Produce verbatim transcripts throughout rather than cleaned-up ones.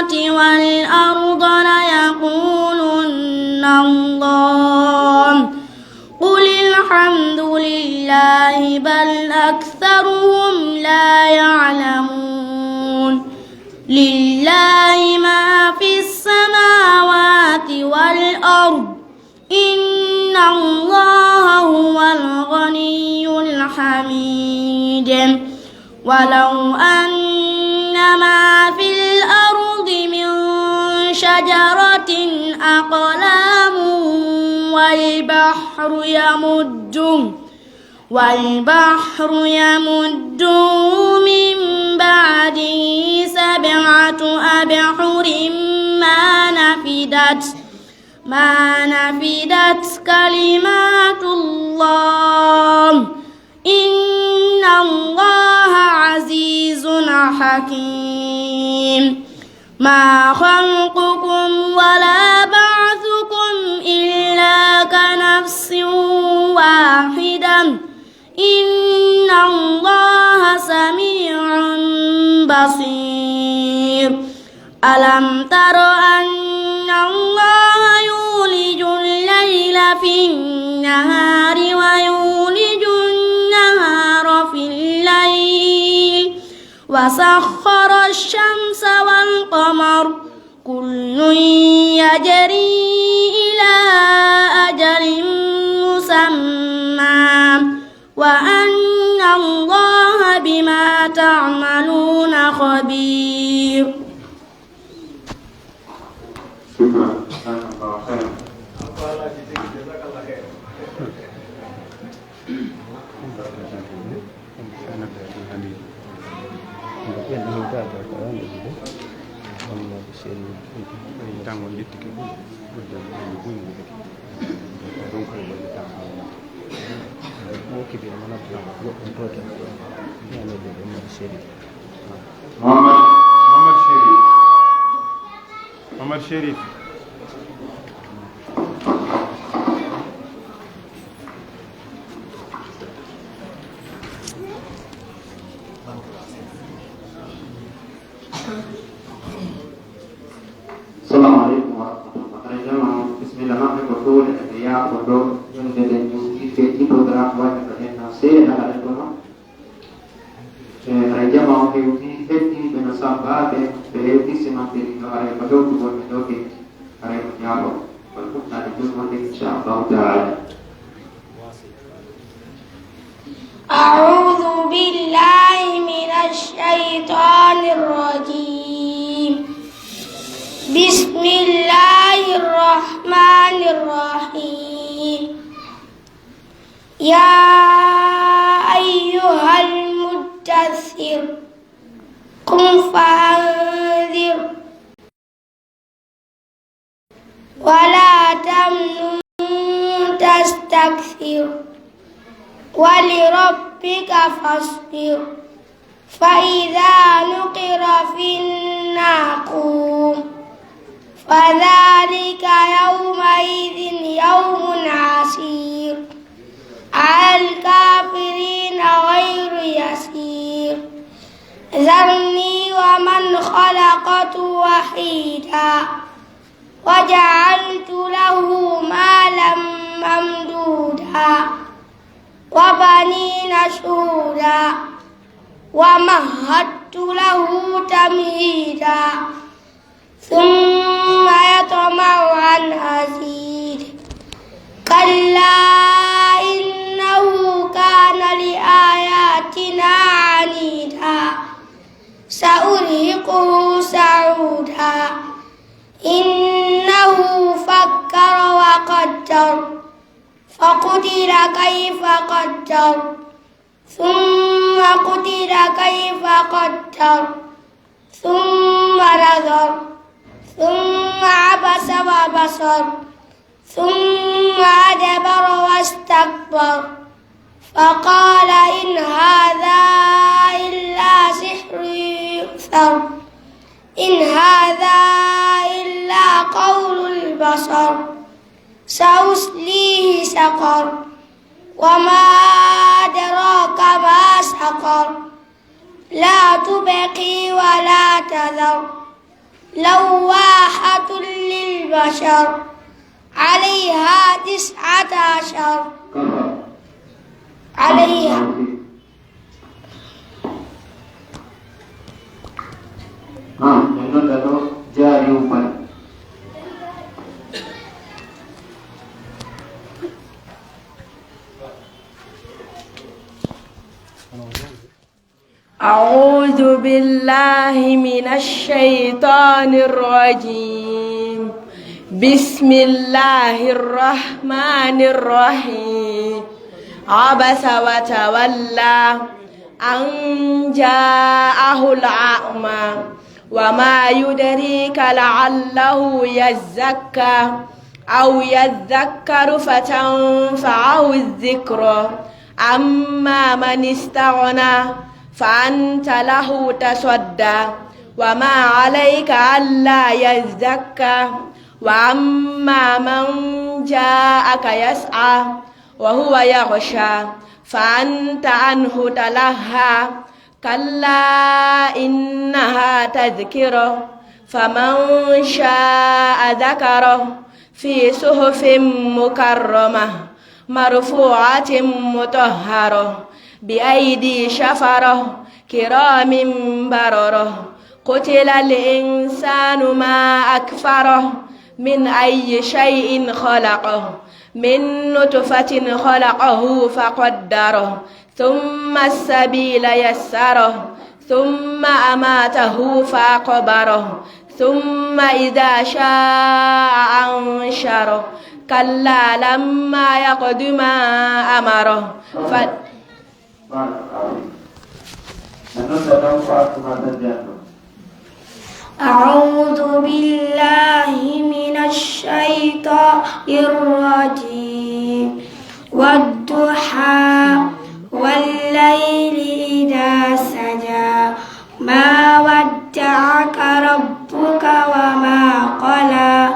والأرض ليقولن الله، قل الحمد لله بل أكثرهم لا يعلمون. لله ما في السماوات والأرض، إن الله هو الغني الحميد. ولو أن ما في الأرض من شجرة أقلام والبحر يمده، والبحر يمده من بعده سبعة أبحر ما نفدت، ما نفدت كلمات الله، إن الله عزيز حكيم. ما خلقكم ولا بعثكم إلا كنفس واحدة، إن الله سميع بصير. ألم تر أن الله يولج الليل في النهار ويولج النهار في الليل، وسخر الشمس والقمر، كل يجري إلى أجل مسمى، وأن الله بما تعملون خبير. شكرا، جزاك الله خيرا. Muhammad, Muhammad Sherif. Muhammad Sherif. Assalamu alaikum warahmatullah. Haray jama, bismillah maɓɓe ko ɗuuɗe e yaafo ɗo, jonde ɗen musiɗɓe ɗiɗo gara wayɓe ko ɗen na seeɗa haɗa ɗuma. E, haray jama o hewti, heddi ɓe no sabba ɓe, ɓe hewti si maɓɓe ɗiɗo, haray ko hewtugol ɓe ɗo ke, haray ko yaafo. Wal fuɗɗaade ɗum wonde inchallahu taala. أعوذ بالله من الشيطان الرجيم. بسم الله الرحمن الرحيم. يا أيها المدثر، قم فأنذر. ولا تمنن تستكثر. ولربك فاصبر. فإذا نقر في الناقور. فذلك يومئذ يوم عسير. على الكافرين غير يسير. ذرني ومن خلقت وحيدا. وجعلت له مالا ممدودا. وبنين شهودا. ومهدت له تمهيدا. ثم يطمع أن أزيد. كلا إنه كان لآياتنا عنيدا. سأرهقه صعودا. إنه فكر وقدر. فقتل كيف قدر. ثم قتل كيف قدر. ثم نظر. ثم عبس وبسر. ثم أدبر واستكبر. فقال إن هذا إلا سحر يؤثر. إن هذا إلا قول البشر. سأصليه سقر. وما أدراك ما سقر. لا تبقي ولا تذر. لو عشر. عليها تسعة عشر. عليها. أعوذ بالله من الشيطان الرجيم. بسم الله الرحمن الرحيم. عبس وتولى أن جاءه الأعمى. وما يدريك لعله يزكى أو يذكر فتنفعه الذكرى. أما من استغنى فأنت له تصدى. وما عليك ألا يزكى. وأما من جاءك يسعى وهو يخشى فأنت عنه تلهى. كلا إنها تذكرة فمن شاء ذكره في صحف مكرمة مرفوعة مطهرة بأيدي سفرة كرام بررة. قتل الإنسان ما أكفره من أي شيء خلقه من نطفة خلقه فقدره ثم السبيل يسره ثم أماته فأقبره ثم إذا شاء أنشره. كلا لما يقض ما أمره. ف- أعوذ بالله من الشيطان الرجيم. والضحى والليل إذا سجى. ما ودعك ربك وما قلى.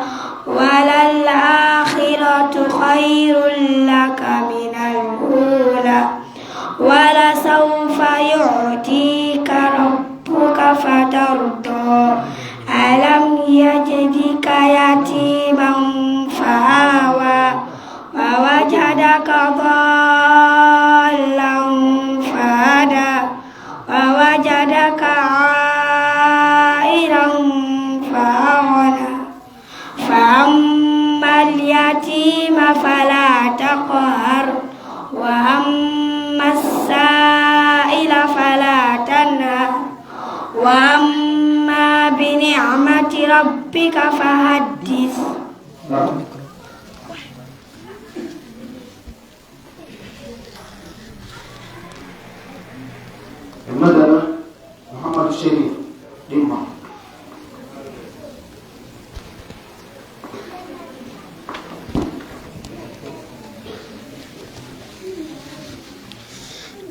وللآخرة خير لك من الأولى. ولسوف يعطيك ربك فترضى. ألم يجدك يتيما فآوى. ووجدك ضالا فهدى. ووجدك عائلا فأغنى. فأما اليتيم فلا تقهر. وأما السائل فلا تنهر. وأما بنعمة ربك فحدث. Madara Muhammad Sharif Dimma.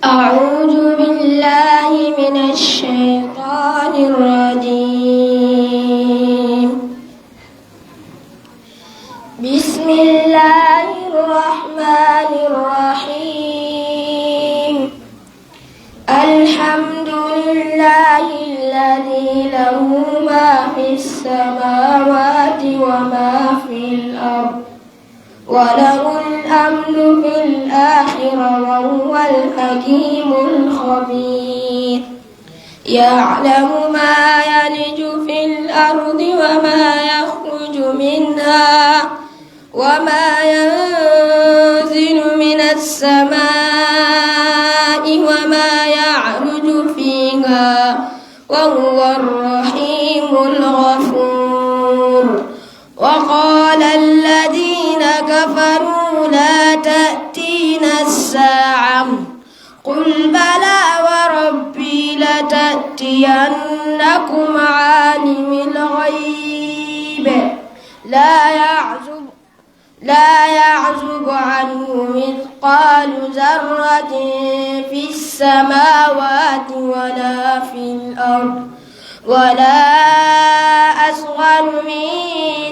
أعوذ بالله من الشيطان الرجيم. بسم الله الرحمن الرحيم. الحمد لله الذي له ما في السماوات وما في الأرض وله الحمد في الآخرة وهو الحكيم الخبير. يعلم ما يلج في الأرض وما يخرج منها وما ينزل من السماء وما يعرج فيها وهو الرحيم الغفور. وقال الذين كفروا لا تأتينا الساعة قل بلى وربي لتأتينكم عالم الغيب لا يعزب لا يعزب عنه مثقال ذرة في السماوات ولا في الأرض ولا أصغر من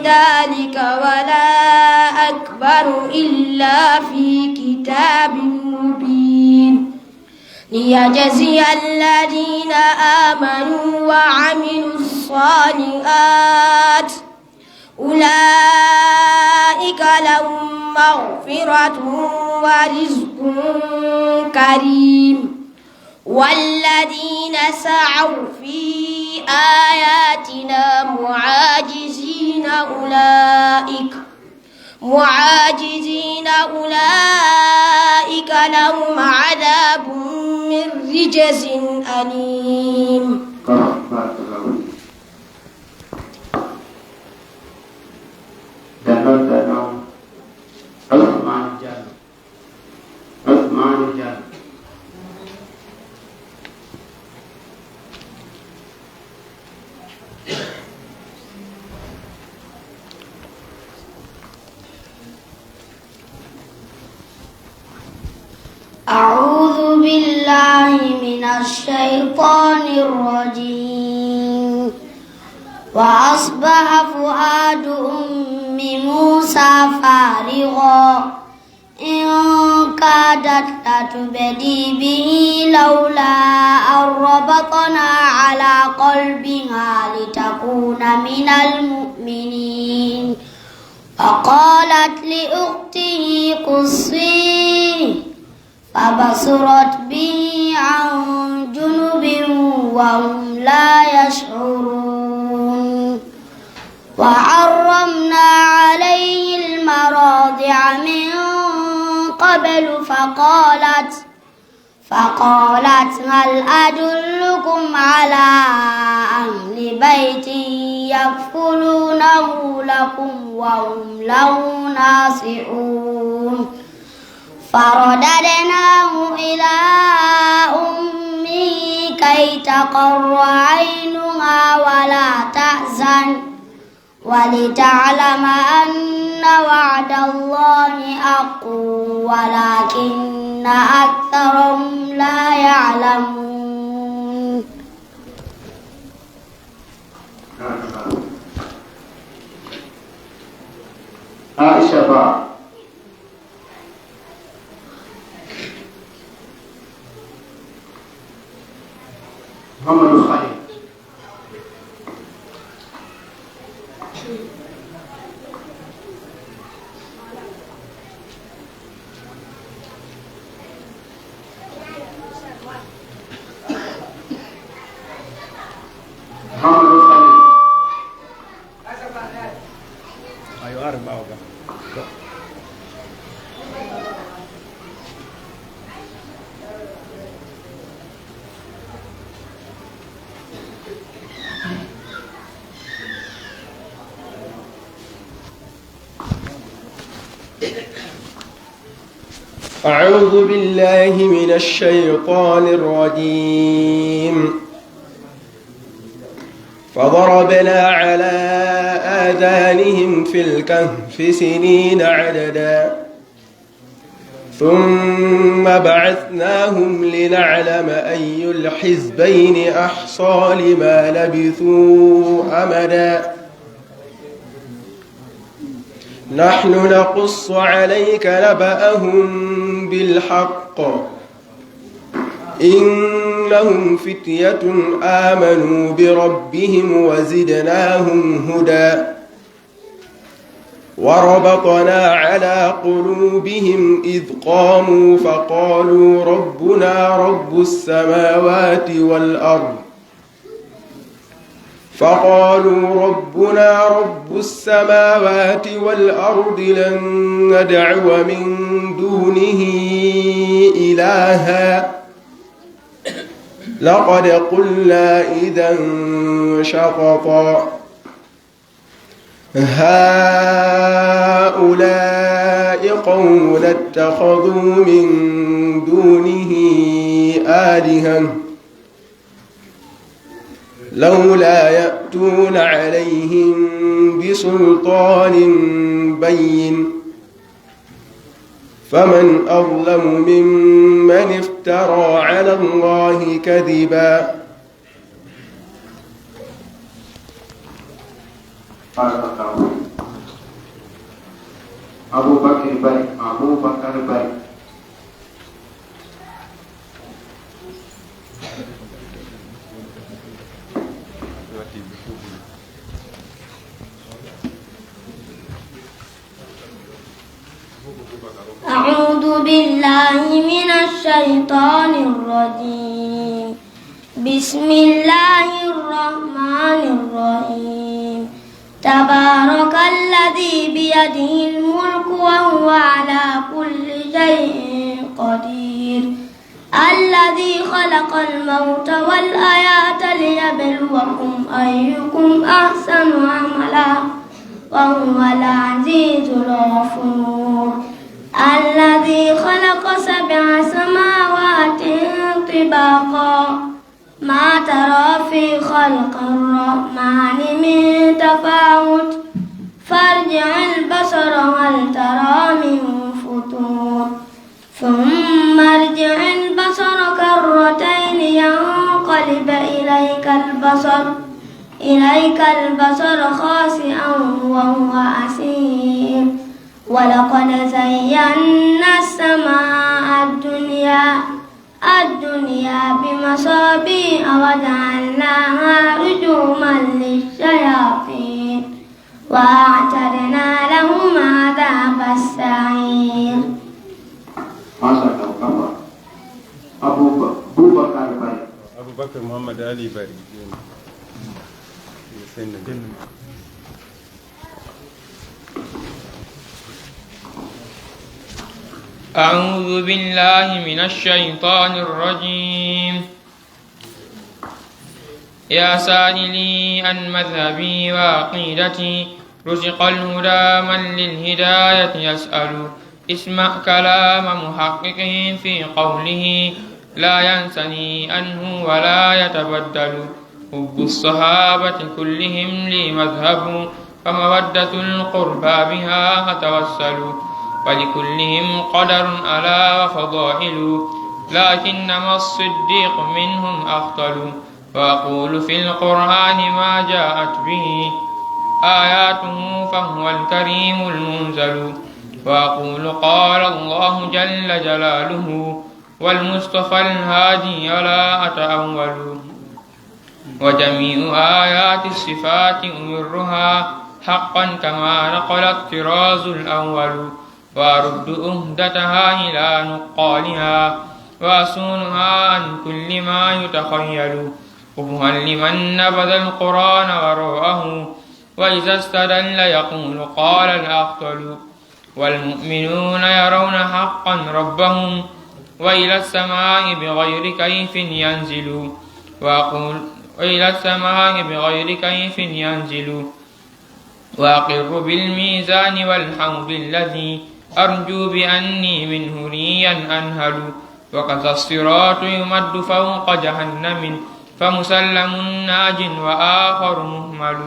ذلك ولا أكبر إلا في كتاب مبين. ليجزي الذين آمنوا وعملوا الصالحات أولئك لهم مغفرة ورزق كريم. والذين سعوا في آياتنا معاجزين أولئك، معاجزين أولئك لهم عذاب من رجز أليم. Dano, dano. Usman Jallo. Usman Jallo. أعوذ بالله من الشيطان الرجيم. وأصبح فؤاد أم موسى فارغا إن كادت لتبدي به لولا أن ربطنا على قلبها لتكون من المؤمنين. وقالت لأخته قصيه فبصرت به عن جنب وهم لا يشعرون. وحرمنا عليه المراضع من قبل فقالت، فقالت هل أدلكم على أهل بيت يكفلونه لكم وهم له ناصحون. فرددناه إلى أمه كي تقر عينها ولا تحزن ولتعلم أن وعد الله حق ولكن أكثرهم لا يعلمون. Aisha Ba. Muhammadu Khalil. Muhammadu Khalil. Ayo, ar ɓaawo ga. أعوذ بالله من الشيطان الرجيم. فضربنا على آذانهم في الكهف سنين عددا. ثم بعثناهم لنعلم أي الحزبين أحصى لما لبثوا أمدا. نحن نقص عليك نبأهم بالحق. إنهم فتية آمنوا بربهم وزدناهم هدى. وربطنا على قلوبهم إذ قاموا فقالوا ربنا رب السماوات والأرض. فقالوا ربنا رب السماوات والأرض لن ندعو من دونه إلها لقد قلنا إذا شططا. هؤلاء قومنا اتخذوا من دونه آلهة لولا يأتون عليهم بسلطان بين فمن أظلم ممن افترى على الله كذبا. Barakallahu. Abubakar Bari, Abubakar Bari. بالله من الشيطان الرجيم. بسم الله الرحمن الرحيم. تبارك الذي بيده الملك وهو على كل شيء قدير. الذي خلق الموت والحياة ليبلوكم أيكم أحسن عملا وهو العزيز الغفور. الذي خلق سبع سماوات طباقا ما ترى في خلق الرحمن من تفاوت فارجع البصر هل ترى من فطور. ثم ارجع البصر كرتين ينقلب إليك البصر، إليك البصر خاسئا وهو حسير. ولقد زينا السماء الدنيا، الدنيا بمصابيح وجعلناها رجوما للشياطين. وأعتدنا لهم عذاب السعير. Masha Allah, Papa. Abu Ba-, Bubakar Bari. Abubakar Muhammad Ali Bari. أعوذ بالله من الشيطان الرجيم. يا سائلي عن مذهبي وعقيدتي، رزق الهدى من للهداية يسأل. اسمع كلام محقق في قوله، لا ينثني عنه ولا يتبدل. حب الصحابة كلهم لي مذهب، فمودة القربى بها أتوسل. ولكلهم قدر على وفضائل، لكنما الصديق منهم أفضل. وأقول في القرآن ما جاءت به آياته فهو الكريم المنزل. وأقول قال الله جل جلاله والمصطفى الهادي ولا أتأول. وجميع آيات الصفات أمرها حقا كما نقل الطراز الأول. وأرد عهدتها إلى نقالها، وأصونها عن كل ما يتخيل. قبحا لمن نبذ القرآن وراءه، وإذا استدل يقول قال الأخطل. والمؤمنون يرون حقا ربهم، وإلى السماء بغير كيف ينزل. وأقول، وإلى السماء بغير كيف ينزل. وأقر بالميزان والحوض الذي أرجو بأني منه ريا أنهل. وكذا الصراط يمد فوق جهنم، فمسلم ناج وآخر مهمل.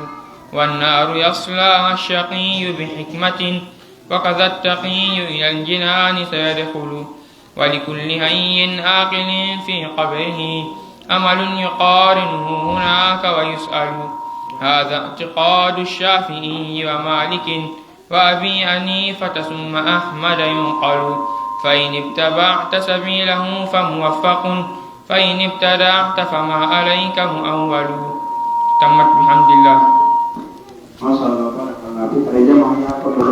والنار يصلاها الشقي بحكمة، وكذا التقي إلى الجنان سيدخل. ولكل حي عاقل في قبره أمل يقارنه هناك ويسأل. هذا اعتقاد الشافعي ومالك وأبي حنيفة ثم أحمد ينقل. فإن اتبعت سبيله فموفق، فإن ابتدعت فما عليك مؤول. تمت بحمد الله. Masha Allah, barakallahu fik. Ay, jamaa, ya ko ɗo.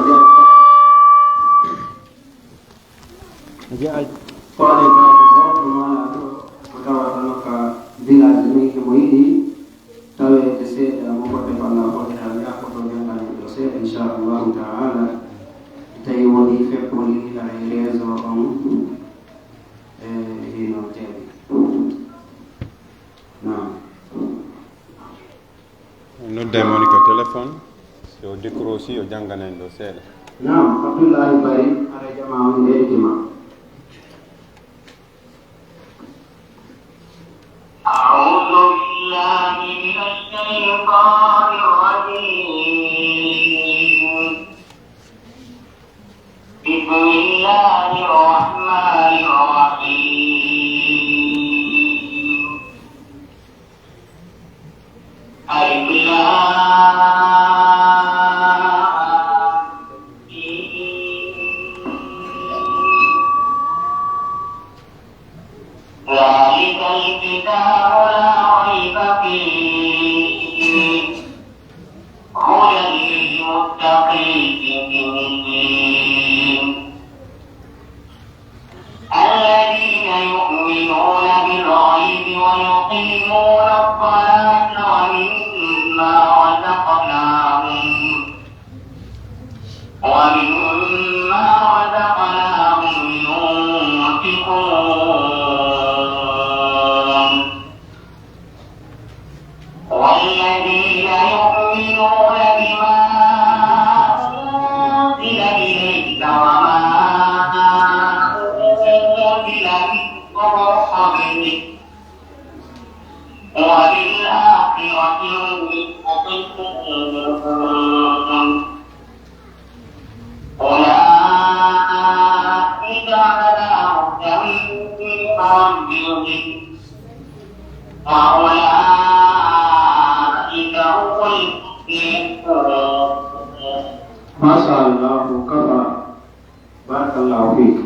Faale Faale ko hoto maana to, o tawata no ka village ni himo yiɗi taweede seeɗa mo fodde ko Allah fodde tan yaakoto janngal en ɗo seeɗa, inchallahu ta'ala. Tawi woni feppoli haray réseau on e hino teewi. Naam. Nodda e mo woni ka téléphone, si o décroché, o janngana en ɗo seeɗa. Naam, Abdullahi Bari, hara jamaa on heɗitima. أعوذ بالله من الشيطان الرجيم. بسم الله الرحمن الرحيم. ألف لام ميم. ذلك الكتاب لا ريب فيه هدى للمتقين. يقيمون الصلاة ومما رزقناهم، ومما رزقناهم ينفقون. والذين يؤمنون بما أنزل إليك وما أنزل من قبلك وبالآخرة هم يوقنون. أولئك على هدى من ربهم، وأولئك هم المفلحون. ما شاء الله، كفى. بارك الله فيك.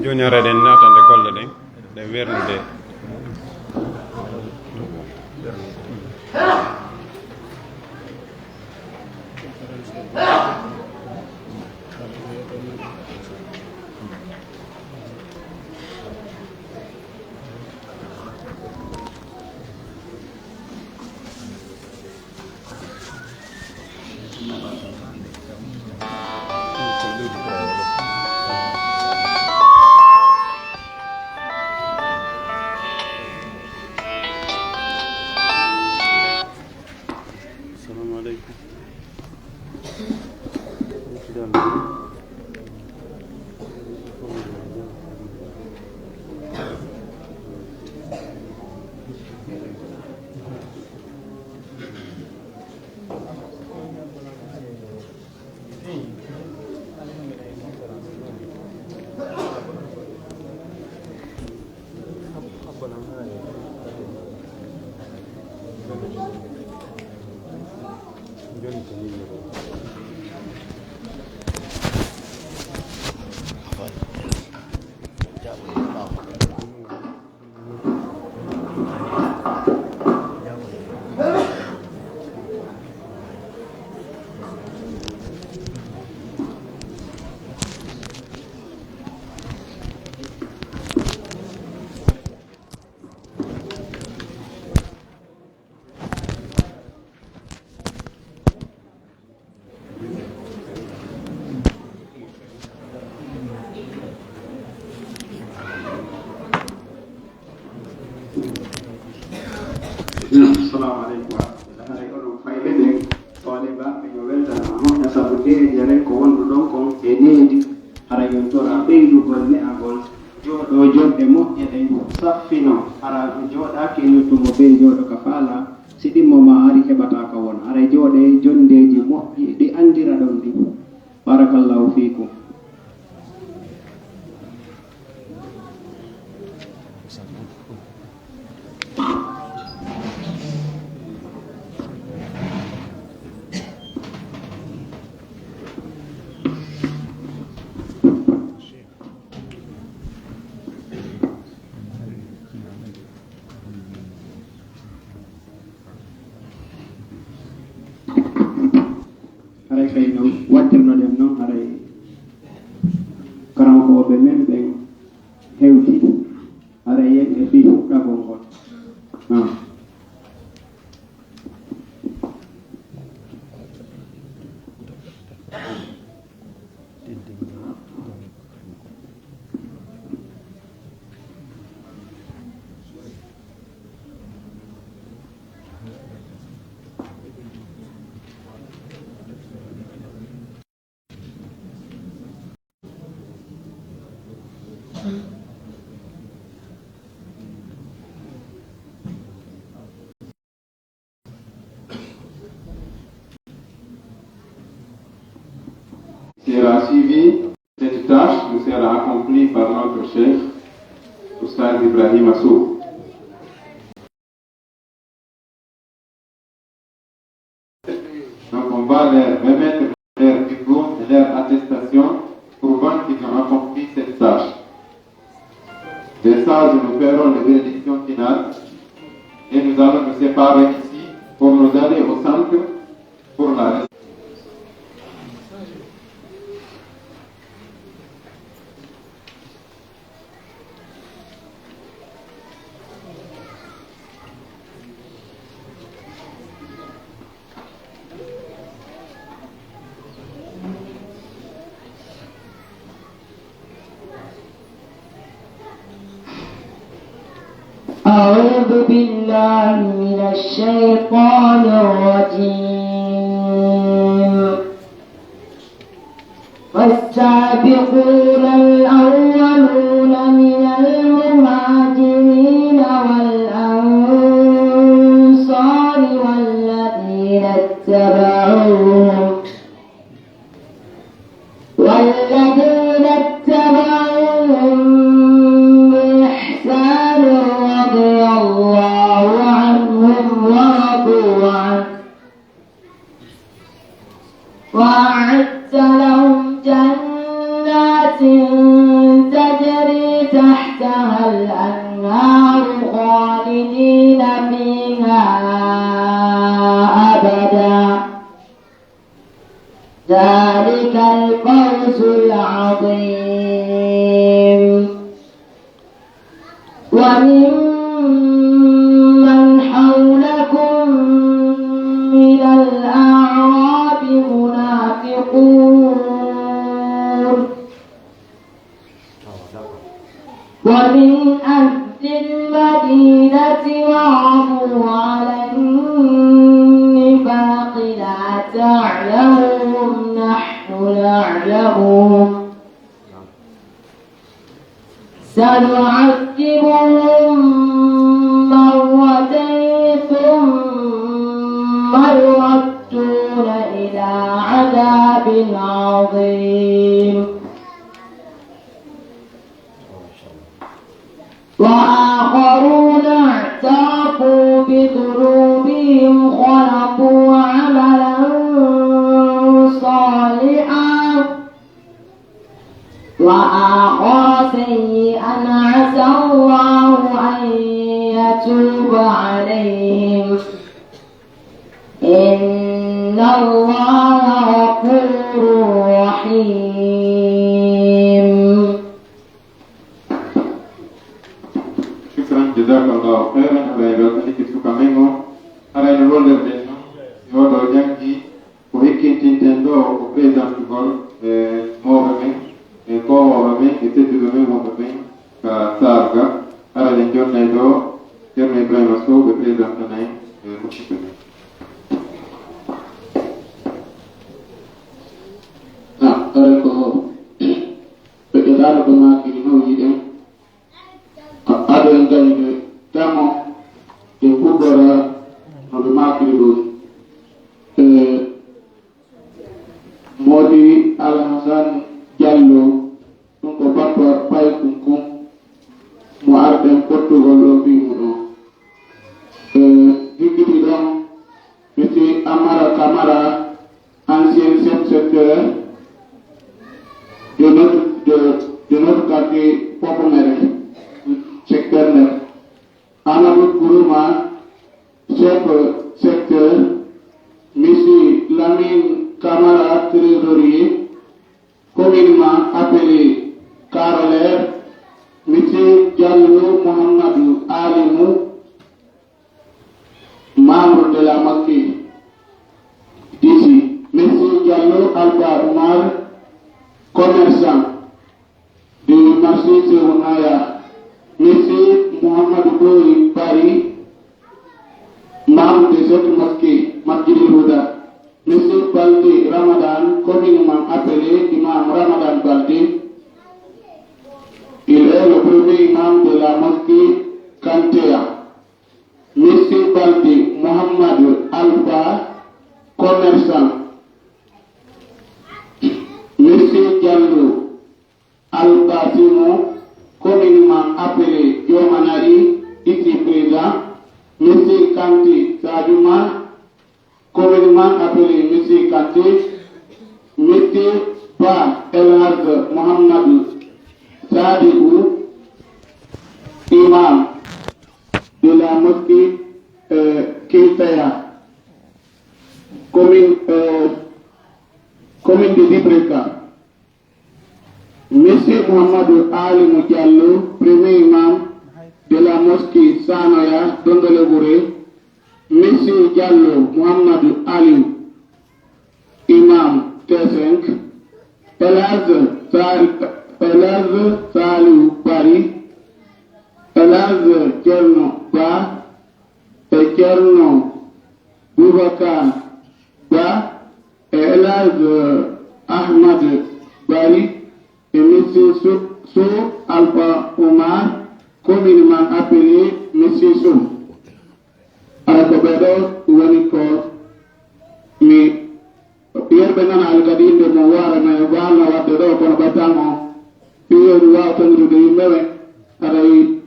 Jooni, haray eɗen naatande golle ɗen, ɗen wernude. Assalamu alaikum. Assalamu alaikum wa rahmatullah. Haray onon fayɓe ɓen, on e ɓe yo weltanama moƴƴa, sabu deeƴere ko wonduɗon kon e needi. Haray on tora ɓeydugol ne'agol, jooɗo jonɗe moƴƴe ɗen, saffino. Hara on jooɗaaki e yottumo ɓe jooɗo ka faala, si ɗimmo ma ari heɓataa ka wona. Haray jooɗe jondeeji moƴƴi ɗi andiraɗon ɗin. Barakallahu fiikum. Haray kay no wattirnoɗen non, haray karamokooɓe men ɓen hewti, haray yen e fii fuɗɗagol ngol. Ah. Sera C V, tâche nous sera accomplie par notre cheikh, Oustaz Ibrahim Assou. Donc on va leur remettre leur diplôme et leur attestation prouvant qu'ils ont accompli cette tâche. Les sages nous feront les bénédictions finales et nous allons nous séparer ici pour nous aller au centre pour la أعوذ بالله من الشيطان الرجيم. والسابقون الأولون من المهاجرين والأنصار والذين اتبعوهم والذين اتبعوهم بإحسان رضي الله عنهم ورضوا عنه وأعد لهم جنات تجري تحتها الأنهار خالدين فيها أبدا ذلك الفوز العظيم. وممن حولكم من الأعراب منافقون ومن أهل المدينة مردوا على النفاق لا تعلمهم نحن نعلمهم سنعذبهم مرتين ثم يردون إلى عذاب عظيم. وآخرون اعترفوا بذنوبهم خلطوا عملا صالحا وآخر سيئا عسى الله أن يتوب عليهم إن الله غفور رحيم. Shukran, jazakallahu khairan. Haray ɗo kadi ke suka men o. Haray no wonderɗen non, si oɗo janngi ko hikkintinten ɗo ko présentugol e mawɓe men, e koowooɓe men, e tedduɓe men wonɓe ɓen ka Saar ga. Haray en jonnay ɗo Ceerno Ibrahima Sow, ɓe présentana en e musidɓe men. Ah, haray ko ɓe ƴetaano ko maakiri non yiɗen. Aɗen gayde tamo e kubbora no ɓe maakiri ɗum. E Moodi Alhasan Jallo, ɗum ko Bappa Paykun kun, mo arɗen pottugol ɗo fii muɗum. E Hikkiti ɗon, Monsieur Amara Camara, ancien chef secteur de notre, de, de notre quartier Pokomere, secteur neuf. Amadou Kourouma, chef secteur, Monsieur Lamine Camara, trésorier, communément appelé Carolaire, Monsieur Diallo Mohamedou Alimou, membre de la mosquée d'ici, Monsieur Diallo Alpha Oumar, commerçant du marché Sehounaya, Monsieur Mohamedou Boy Bari, membre de cette mosquée, Masjid al-Huda, Monsieur Baldé Ramadan, communément appelé Imam Ramadan Baldé, il est le premier imam de la mosquée Kantea. Monsieur Baldé Mohamedou Alpha, commerçant. Monsieur Diallo, Kanté Sadio Mané, communément appelé Monsieur Kanté, Monsieur Ba El Hadj Mouhamadou Sadibou, imam de la mosquée, euh, Keitaya, commune, euh, commune de Dibreka. Monsieur Mouhamadou Alimou Diallo, premier imam de la mosquée Sanoya Dondolebure, Monsieur Diallo Mouhamadou Aliou, imam T cinq, El Hadj Sal-, El Hadj Saliou Bari, El Hadj Thierno Ba, e Thierno Boubacar Ba, e El Hadj Ahmad Bari, e Monsieur Sow, Sow Alpha Omar, communément appelé Monsieur Sow. Hara ko ɓee ɗoo woni ko mi yerɓe nanaali kadi innde mum, waara men waalno waɗde ɗoo, kono ɓe tan on, fii yo ɗum waaw taŋitude yimɓe ɓen, haray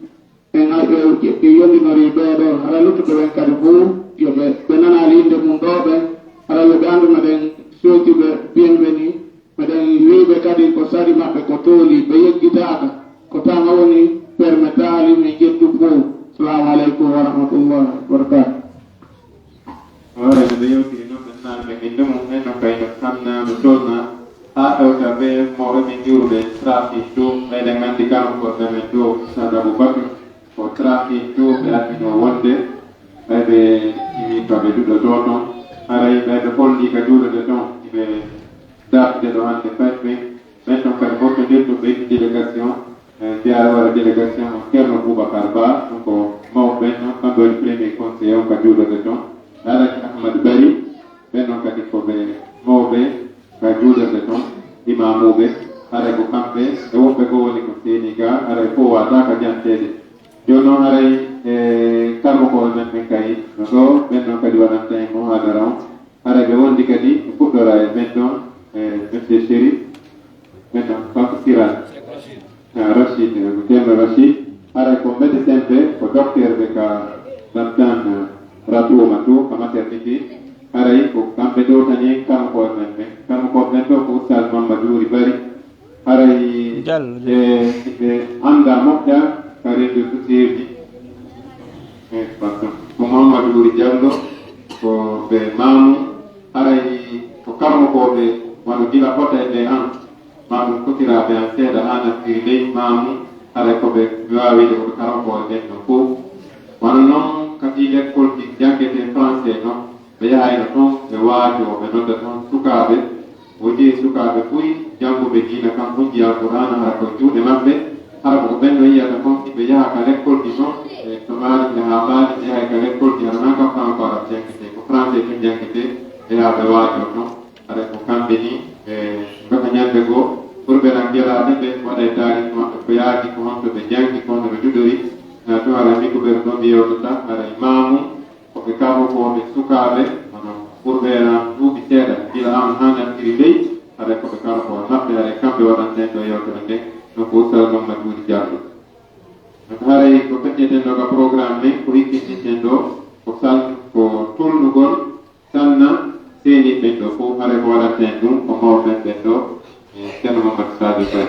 en ar-, e, e yondinorii ɓee ɗoo, hara luttuɓe ɓen kadi fof, yo ɓe, ɓe nanaali innde mum ɗoo ɓen, hara yo ɓe anndu meɗen sooki ɓe, biyen ɓe nii, meɗen wi'i ɓe kadi ko sari maɓɓe ko tooli, ɓe yeggitaaka, ko tan o woni permetaali min ƴettu fof. Salaamu aleykum wa rahmatullahi wa barakaatuh. Hoore no ɓe yewtiri non, ɓe nanaali ɓe innde mum en, no kayno kamnaa no tolnaa, haa hewta ɓe mawɓe men juuruɓe trafic du, ɓeyden anndi kanko ko ɓe men du, Saad Abubakar, ko trafic du ɓe adduno wonde, ɓay ɓe timi ka ɓe duɗotoo ton, haray ɓay ɓe holli ka juulata ton, ɓe dartide ɗo hannde fay ɓe, ɓen ton kadi moftondirɗo ɓe délégation, eh, mbiyaa e wara délégation on Ceerno Boubacar Ba, ɗum ko mawɓe ɓen non, kamɓe woni premier conseiller on ka juulata ton, Alhaji Ahmad Bari, ɓen non kadi ko ɓe mawɓe ka juulirde ton, imaamuuɓe, haray ko kamɓe e wonɓe goo woni ko seeni ga, haray fof waataa ka janteede. Jooni non haray e karmokooɓe men ɓen kay no ɗoo, ɓen non kadi waɗanta en muhaadara on. Haray ɓe wondi kadi e fuɗɗora e men ɗon, e Monsieur Chérif, men ɗon Papa Siraj. Ah, Rachid, eh, Ceerno Rachid, haray ko médecin ɓe, ko docteur ɓe ka Lamtan, eh, Ratu Omar to, ka maternité. Haray ko kamɓe ɗowtani en karmokooɓe men ɓen. Karmokooɓe men ɗoo ko Oustaz Mamadou Wuri Bari. Haray Diallo, ɓe, ɓe anndaa moƴƴa ka réseaux sociaux ji. Eh, pardon. Ko Mamadou Wuri Diallo, ko ɓe maamu. Haray ko karmokooɓe wano gila fota e ɓe an. Maa ɗum fotiraaɓe an seeɗa haa nattiri ley maamu, haray ko ɓe, mi waawi wi'ude ko ɓe karambooɓe ɓen no fow. Wano non, kadi lekkolji janngetee français non, ɓe yahayno ton, ɓe waajoo, ɓe nodda ton sukaaɓe. Woo jeyi sukaaɓe buy jannguɓe diina kan, hunji Alqur'aana, hara ko juuɗe maɓɓe, hara ko ɓen no yi'ata kon, si ɓe yaha ka lekkolji ton, e to Maali, ɓe haa Maali, ɓe yahay ka lekkolji, hara nan kam kanko Arab janngetee, ko français tun janngetee, ɓe yaha ɓe waajoo ton. Haray ko kamɓe nii, ɓe mbata ñannde goo, ɓurɓe lan gelaade, ɓe waɗa e taariik maɓɓe ko yaaki, ko honto ɓe janngi, ko honno ɓe duɗori. Na tun haray min ko ɓe ɗon mi yewtata, haray maamu, ko ɓe karmokooɓe sukaaɓe, hono ɓurɓe lan duuɓi seeɗa, gila an haa nattiri ley, haray ko ɓe karmokooɓe maɓɓe, haray kamɓe waɗanten ɗoo yewtere nden, no ko Oustaz Mamadou Wuri Diallo. Haray ko feƴƴeten ɗoo ka programme men, ko hikkitinten ɗoo, ko sal-, ko tolnugol, Sanna, seeni ɓen ɗoo fow, haray ko waɗanta en ɗum, ko mawɓe men ɓen ɗoo, e Ceerno Mamadou Sadio Faye.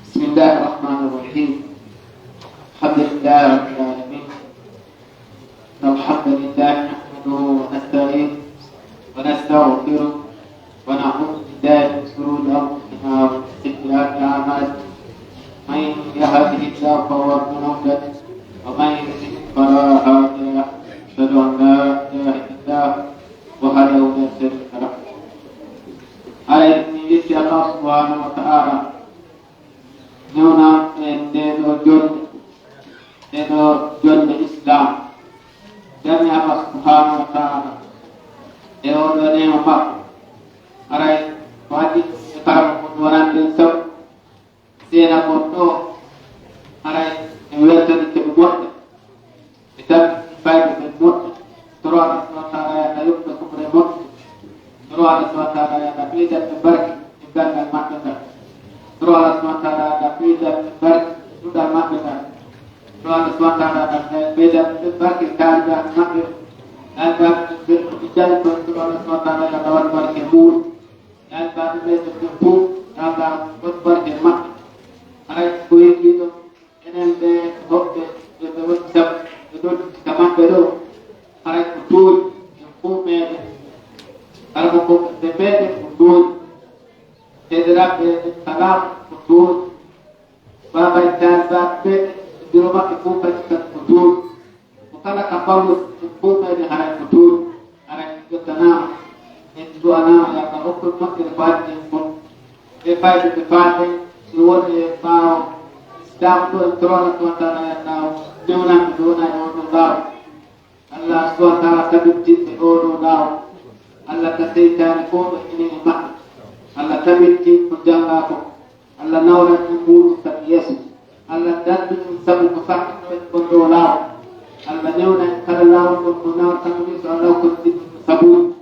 بسم الله الرحمن الرحيم. الحمد لله رب العالمين. الحمد لله نحمده ونستعينه ونستغفره ونعوذ بالله من شرور أنفسنا ومن سيئات أعمالنا. من يهده الله فهو المهتد ومن يضلل فلا هادي له. أشهد أن لا إله إلا الله وحده لا شريك له. Haray min yetti Allah subhanahu wa ta'ala, newna en ndee ɗoo jonnde, ɗee ɗoo jonnde Islam. Jarni Allah subhanahu wa ta'ala e oo ɗoo neema makko. Haray ko addi e karama ko wonande en sabu Ɓeen kon ɗoo, haray en weltanike ɓe moƴƴa, ɓe tawi fayɓe ɓen moƴƴa. Toro Allah subhanahu wa ta'ala yo Allah yoɓ ɓe kumre moƴƴe. Toro Allah subhanahu wa ta'ala yo Allah ɓeydan ɓe barke e ganndal maɓɓe ngal. Toro Allah subhanahu wa ta'ala yo Allah ɓeydan ɓe barke e duɗal maɓɓe ngal. Toro Allah subhanahu wa ta'ala yo Allah ɓeydan ɓe barke e taalibe maɓɓe. Taalibe ɓe ɓe janngi kon, toro Allah subhanahu wa ta'ala yo Allah waɗ barke e muuɗum. Yaltaaɓe ɓe ɓe fow, yo Allah waɗ barke e maɓɓe. Haray ko heddii ɗon, enen ɓe hoɓɓe ɓe ɓe woni sabu ɓe noddi ka maɓɓe ɗoo, haray ko tuuti en fow meɗen. Kala ko ko ɓe meɗen ko tuuti. Seediraaɓe ɓe salaam ko tuuti. Baaba e taalibaaɓe ɓe, e biro maɓɓe fow kadi tan ko tuuti. Ko kala ka ɓawlo, en fow kadi haray ko tuuti. Haray en jottanaama, en du'anaama, yo Allah hokku en moƴƴere faati en kon. Ɓe fayɓe ɓe faaten, si woni e ɓaawo, si tawa ko en torola subhanahu wa ta'ala, yo Allah newnan ɓe ɓe wona e oo ɗoo laawol. Allah subhanahu wa ta'ala tabintin ɓe oo ɗoo laawol. Allah ka seytaane fow ɗo enen e maɓɓe. Allah tabintin ko janngaa kon. Allah nawran en muuɗum sabu yeeso. Allah dandu en sabu ko sakkitoo en kon ɗoo laawol. Allah newna en kala laawol ngol mo nawrata mo yeeso, Allah hokkiti en sabuuji.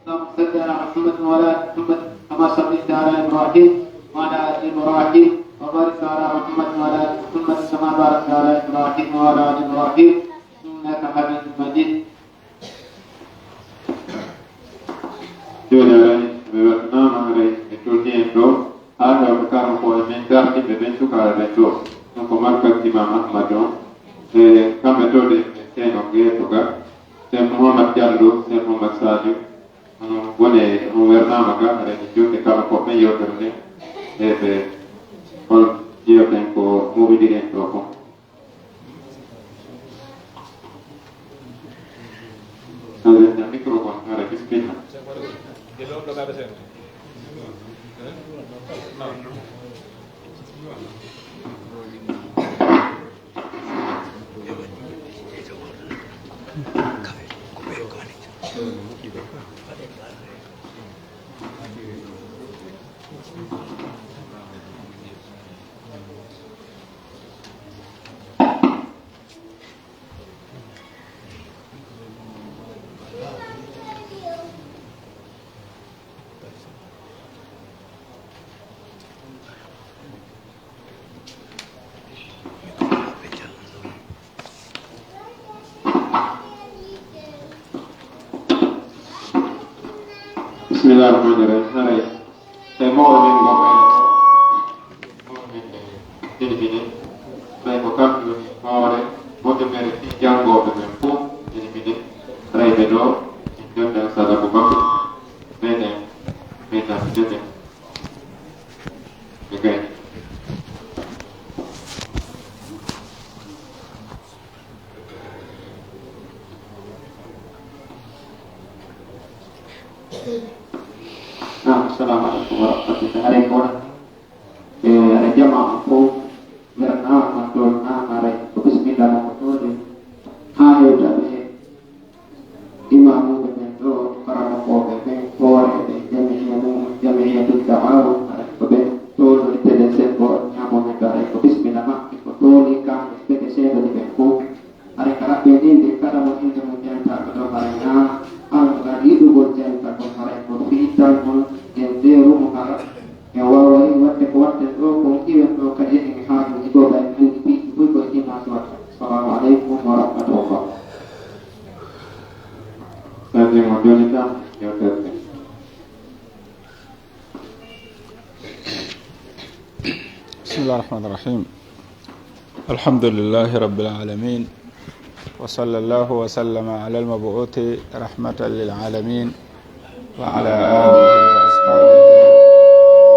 اللهم صل على محمد وعلى آل محمد كما صليت على إبراهيم وعلى آل إبراهيم وبارك على محمد وعلى آل محمد كما باركت على إبراهيم وعلى آل إبراهيم إنك حميد مجيد. Jooni haray, mi weltanaama haray, mi tolnii en ɗoo, haa heewɓe karama ko e men dartiiɓe ɓen, sukaaɓe ɓen ɗoo. Ɗum ko markaz Imam Ahmad on. E kamɓe ɗoo ɗe, ɓe Seyno Geeto ga, Seyk Mouhammad Diallo, Seyk Mouhammad Sadio, hono woni, on weltanaama ga, haray, ɓe jokki karama ko ɓen yewtere nden, e ɓe hol yewten ko muɓidiri en ɗoo kon. Micro kon, haray, bismillah. Bismillaahi rahmaani rahiim. Haray, e mawɗo men mo ɓeyde ɗoo, mawɗo men ɓe Dili Mine, ɓay ko kamɓe woni hoore woɓɓe mere fii janngooɓe ɓen fow, Dili Mine, rayɓe ɗoo, en jonnde sadaku makko, ɓeyden, ɓeyden jonnde. Ɓe kay. Naam, assalamu aleykum wa rahmatullah. Haray ko waɗa, e, haray jamaa on fow, weltanaama, tolnaama, haray ko bismillah mo ko toode, haa hewta ɓe imaamuuɓe ɓen ɗoo, karamokooɓe ɓen, hooreeɓe jamiiya mum, Jamiiyatul Ta'awun, haray ko ɓen toolori tele sembo ñaamo men ɗoo, haray ko bismillah maɓɓe, ko tooli kamɓe ɓe ɓe seedori ɓen fow. Haray ka raɓɓe ɗin, ɗin kala mo innde mum jantaaɓe ɗon, haray naa almugal yiɗugol janta kon, haray ko fii tan on en ndeeru mo, hara en waaway waɗde ko waɗten ɗoo kon, iwen ɗoo kadi en e haajuuji goo, ɓay en anndi piiji buy ko e dimanche waɗata. Assalamu aleykum wa rahmatullah. Kadi mo joni tan, yewtere. بسم الله الرحمن الرحيم. الحمد لله رب العالمين. وصلى الله وسلم على المبعوث رحمة للعالمين وعلى آله وأصحابه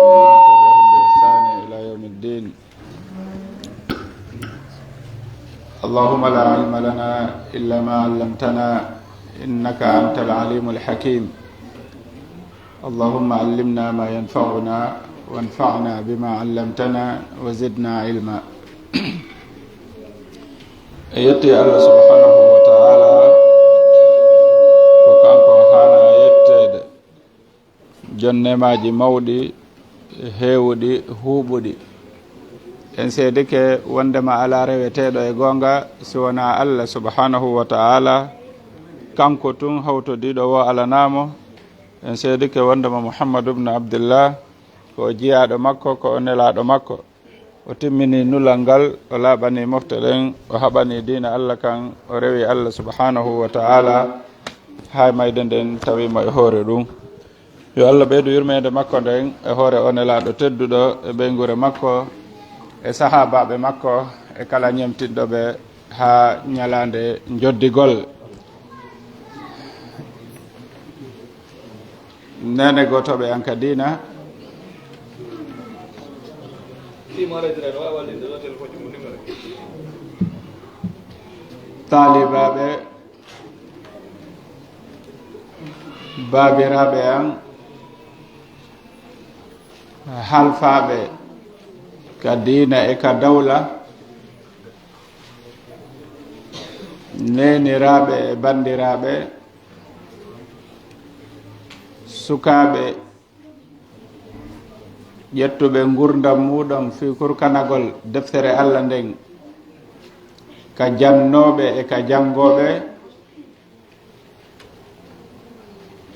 ومن تبعهم بإحسان إلى يوم الدين. اللهم لا علم لنا إلا ما علمتنا إنك أنت العليم الحكيم. اللهم علمنا ما ينفعنا وانفعنا بما علمتنا وزدنا علما. En yetti Allah subhanahu wa ta'ala, ko kanko haana yetteede. Jon nemaaji mawɗi, heewuɗi, huuɓuɗi. En seedike wondema alaa reweteeɗo e goonga si wonaa Allah subhanahu wa ta'ala, kanko tun hawtodiiɗo woo alanaa mo. En seedike wondema Muhammadu ibn Abdillah ko o jiyaaɗo makko, ko o nelaaɗo makko. O timmini nulal ngal, o laaɓani mofte ɗen, o haɓani diina Allah kan, o rewi Allah subhanahu wa ta'ala haa mayde nden tawi mo e hoore ɗum. Yo Allah ɓeydu yurmeende makko nden e hoore o nelaaɗo tedduɗo e ɓeynguure makko e sahaabaaɓe makko e kala ñemtinɗo ɓe haa ñalaande njoddigol. Neene gootooɓe an ka diina, taalibaaɓe, baabiraaɓe an, halfaaɓe ka diina e ka dawla, neeniraaɓe e banndiraaɓe, sukaaɓe ƴettuɓe ngurndan muuɗum fii kurkanagol deftere Allah nden ka jannooɓe e ka janngooɓe,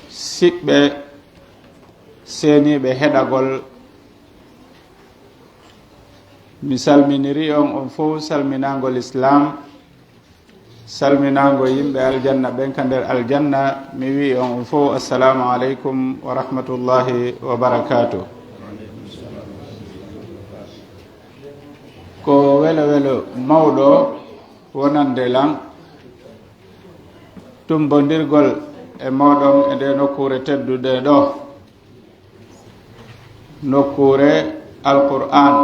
siɓɓe seeniiɓe heɗagol, mi salminirii on, on fow salminaango lislaam, salminaango yimɓe aljanna ɓen ka nder aljanna, mi wi'i on, on fow, assalaamu aleykum wa rahmatullahi wa barakaatuh. Ko welo welo mawɗo wonande lan tumbondirgol e mooɗon e nde nokkuure teddude ɗo, nokkuure Alqur'aan,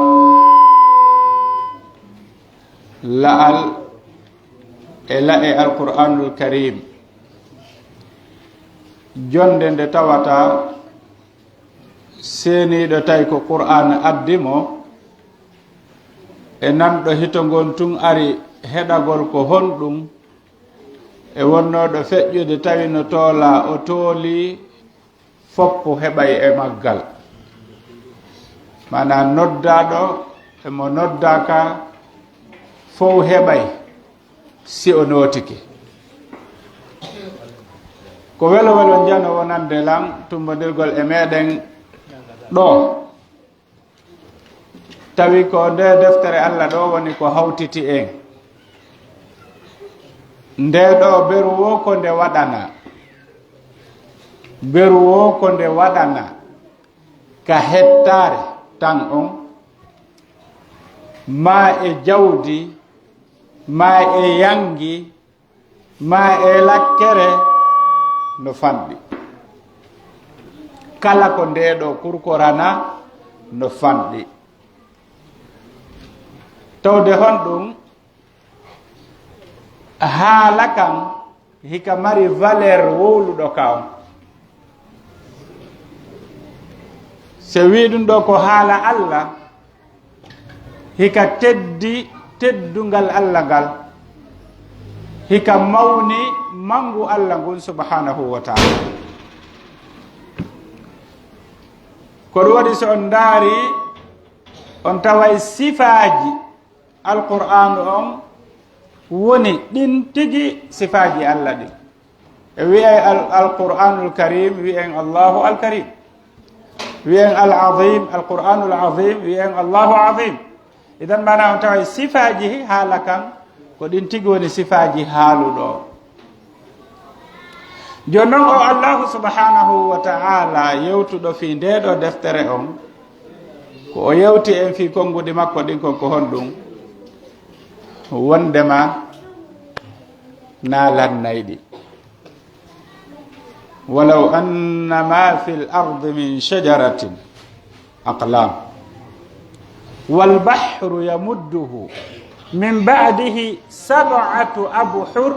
la'al e la'e Alqur'aanul Kariim, jonnde nde tawata seeniiɗo tawi ko Qur'aan addi mo, e nanɗo hito ngon tun ari heɗagol ko honɗum, e wonnooɗo feƴƴude tawi no toolaa, o toolii, foppo heɓay e maggal. Maanaa noddaaɗo e mo noddaaka fow heɓay si o nootike. Ko welo welo njano wonande lan tumbondirgol e meɗen ɗo. Tawi ko nde deftere Allah ɗo woni ko hawtiti en. Nde ɗo beru wo ko nde waɗana. Beru wo ko nde waɗana ka hettaare tan on, maa e jawdi, maa e yangi, maa e lakkere no fanɗi. Kala ko nde ɗo kurkorana no fanɗi. Tawde honɗum haala kan hika mari valeur wowluɗo ka on? Se wii ɗum ɗo ko haala Allah, hika teddi teddungal Allah ngal, hika mawni mangu Allah ngun subhanahu wa ta'ala. Ko ɗum waɗi so on ndaari, on taway sifaaji Alqur'aanu on woni ɗin tigi sifaaji Allah ɗin. E wi'en al-, Alqur'aanul Kariim, wi'en Allahu Alkariim. Wi'en Al-Aziim, Alqur'aanul Aziim, wi'en Allahu Aziim. Idan maanaa on taway sifaaji haala kan, ko ɗin tigi woni sifaaji haaluɗo. Jooni non o Allahu subhanahu wa ta'ala yewtuɗo fii ndee ɗoo deftere on, ko o yewti en fii konguɗi makko ɗin kon ko honɗum? Wondema na lannay ɗi. ولو أن ما في الأرض من شجرة أقلام والبحر يمده من بعده سبعة أبحر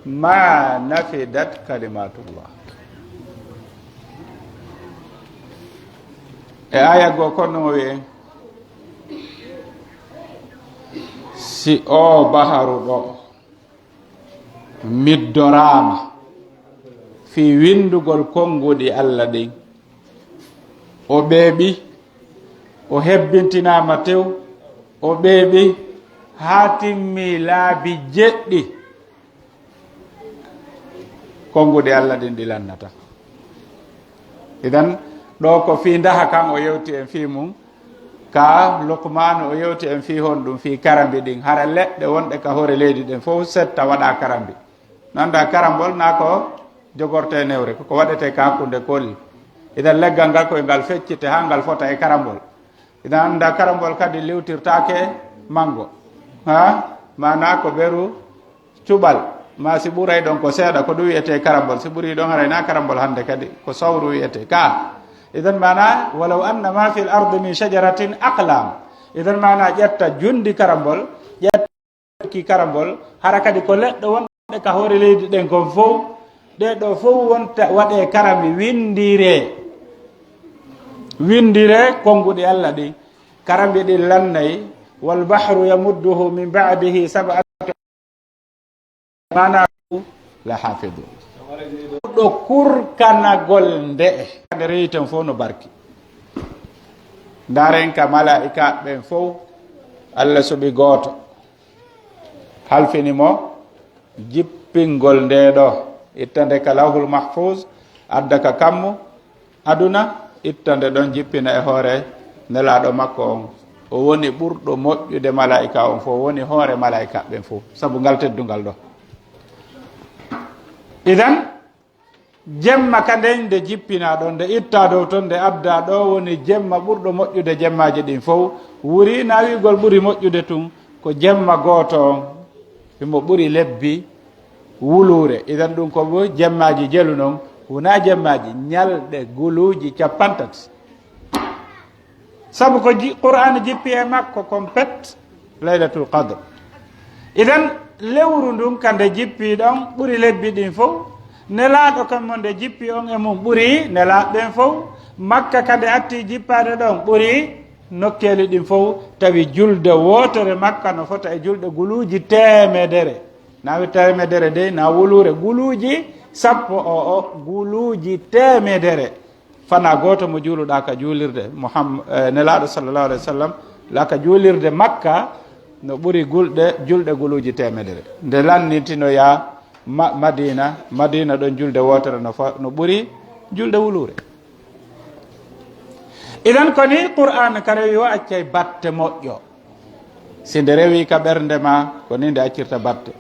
ما نفدت كلمات الله. E aya goo kon no o wi'en, si o baharu ɗo middoraama fii winndugol konnguɗi Alla ɗin, o ɓeeɓi, o hebbintinaama tew, O ɓeeɓi haa timmi laabi jeɗɗi, konnguɗi Alla ɗin ɗi lannata. Idan, ɗoo ko fii ndaha kan o yewti en fii mun, ka Luqmaanu o yewti en fii honɗun, fii karambi ɗin. Hara leɗɗe wonɗe ka hoore leydi ɗen fow setta waɗa karambi. No anndaa karambol naa ko jogortee newre, ko ko waɗetee ka hakkunde kolli. Idan leggal ngal koy ngal feccite haa ngal fota e karambol. Idan anndaa karambol kadi liwtirtaake mango. Ha? Maanaa ko beru cuɓal. Ma si ɓuray ɗon ko seeɗa, ko ɗum wi'etee karambol. Si ɓuri ɗon haray naa karambol hannde kadi, ko sawru wi'etee. Ka. Idan maanaa, walaw anna ma fil ardi min shajaratin aqlam. Idan maanaa ƴetta jundi karambol, ƴetta ki karambol, hara kadi ko leɗɗe wonɗe ka hoore leydi ɗen kon fow, ɗee ɗoo fow wonta waɗee karambi winndire, winndire konnguɗi Alla ɗi, karambi ɗi lannay, wal bahru yamudduhu min ba'dihi sab'atu, maanaa la hafidun. Ɗo kurkanagol nde'e, nde rewi ten fow no barki. Ndaaren ka malaa'ika ɓen fow, Alla suɓi gooto. Halfini mo jippingol ndee ɗoo, itta nde ka Lawhul Mahfuuz, adda ka kammu aduna, itta nde ɗon, jippina e hoore Nelaaɗo makko on. O woni ɓurɗo moƴƴude malaa'ika on fow, woni hoore malaa'ika ɓen fow, sabu ngal teddungal ɗoo. Idan, Jemma ka nden nde jippinaa ɗon, nde ittaa dow ton, nde addaa ɗoo, woni jemma ɓurɗo moƴƴude jemmaaji ɗin fow. Wurii na wi'ugol ɓuri moƴƴude tun, ko jemma gooto on, himo ɓuri lebbi wuluure. Idan ɗun ko jemmaaji jelu non, wonaa jemmaaji, ñalɗe guluuji cappanɗe tati. Sabu ko ji-, Qur'aana jippi e makko kon pet, Laylatul Qadr. Idan, lewru ndun ka nde jippi ɗon ɓuri lebbi ɗin fow. Nelaaɗo kan mo nde jippi on e mun ɓuri nelaaɓe ɓen fow. Makka ka nde atti jippaade ɗon ɓuri nokkeeli ɗin fow. Tawi julde wootere Makka no fota e julɗe guluuji teemedere. Na wi teemedere dey, na wuluure, guluuji sappo o, o, guluuji teemedere. Fanaa gooto mo juuluɗaa ka juulirde Muhamm-, eh, Nelaaɗo sallallahu alaihi wasallam, la ka juulirde Makka no ɓuri gulɗe, julɗe guluuji teemedere. Nde lannitinoyaa Ma-, Madina, Madina ɗon julde wootere no fa-, no ɓuri julde wuluure. Idan ko ni Qur'aan ka rewi o accay batte moƴƴo. Si nde rewii ka ɓernde maa, ko ni nde accirta batte.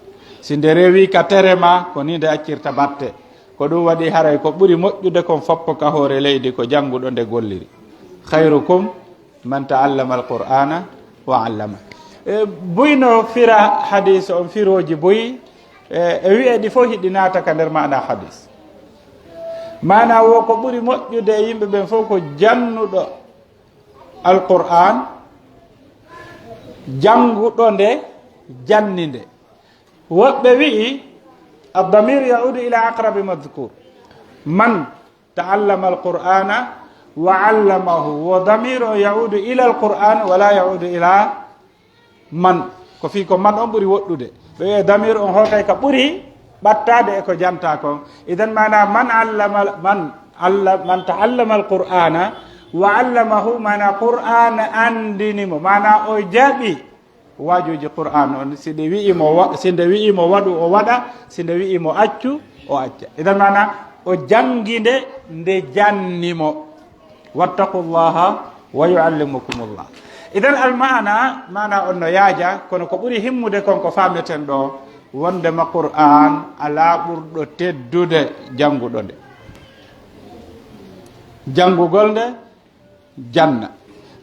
Si nde rewii ka tere maa, ko ni nde accirta batte. Ko ɗum waɗi haray ko ɓuri moƴƴude kon foppo ka hoore leydi ko jannguɗo nde golliri. "Khayrukum man ta'allama al-Qur'ana wa 'allama." E, buy no fira hadiis on firooji buy, e, e wi'e ɗi fof hiɗi naata ka nder maana hadiis. Maana wo ko ɓuri moƴƴude e yimɓe ɓen fof ko jannuɗo Alqur'aan, jannguɗo nde, janni nde. Woɓɓe wi'i, "Ad-damiru ya'udu ila aqrabi madhkur. Man ta'allama al-Qur'ana wa 'allamahu." Wo damiru on ya'udu ila al-Qur'an wa la ya'udu ila man. Ko fii ko man on ɓuri woɗɗude. Ɓe wi'a damiru on hootay ka ɓuri ɓattaade e ko jantaa kon. Idan maana man allama, man alla-, man ta'allama al-Qur'ana wa 'allamahu, maana Qur'an anndini mo, maana o jaɓi waajuuji Qur'aan on, si ɗi wi'i mo wa-, si nde wi'i mo waɗu, o waɗa, si nde wi'i mo accu, o acca. Idan maana, o janngi nde, nde janni mo. "Wattaqullaha wa yu'allimukumullah." Idan almaana, maana on no yaaja, kono ko ɓuri himmude kon ko faameten ɗo, wondema Qur'aan alaa ɓurɗo teddude jannguɗo nde. Janngugol nde, janna.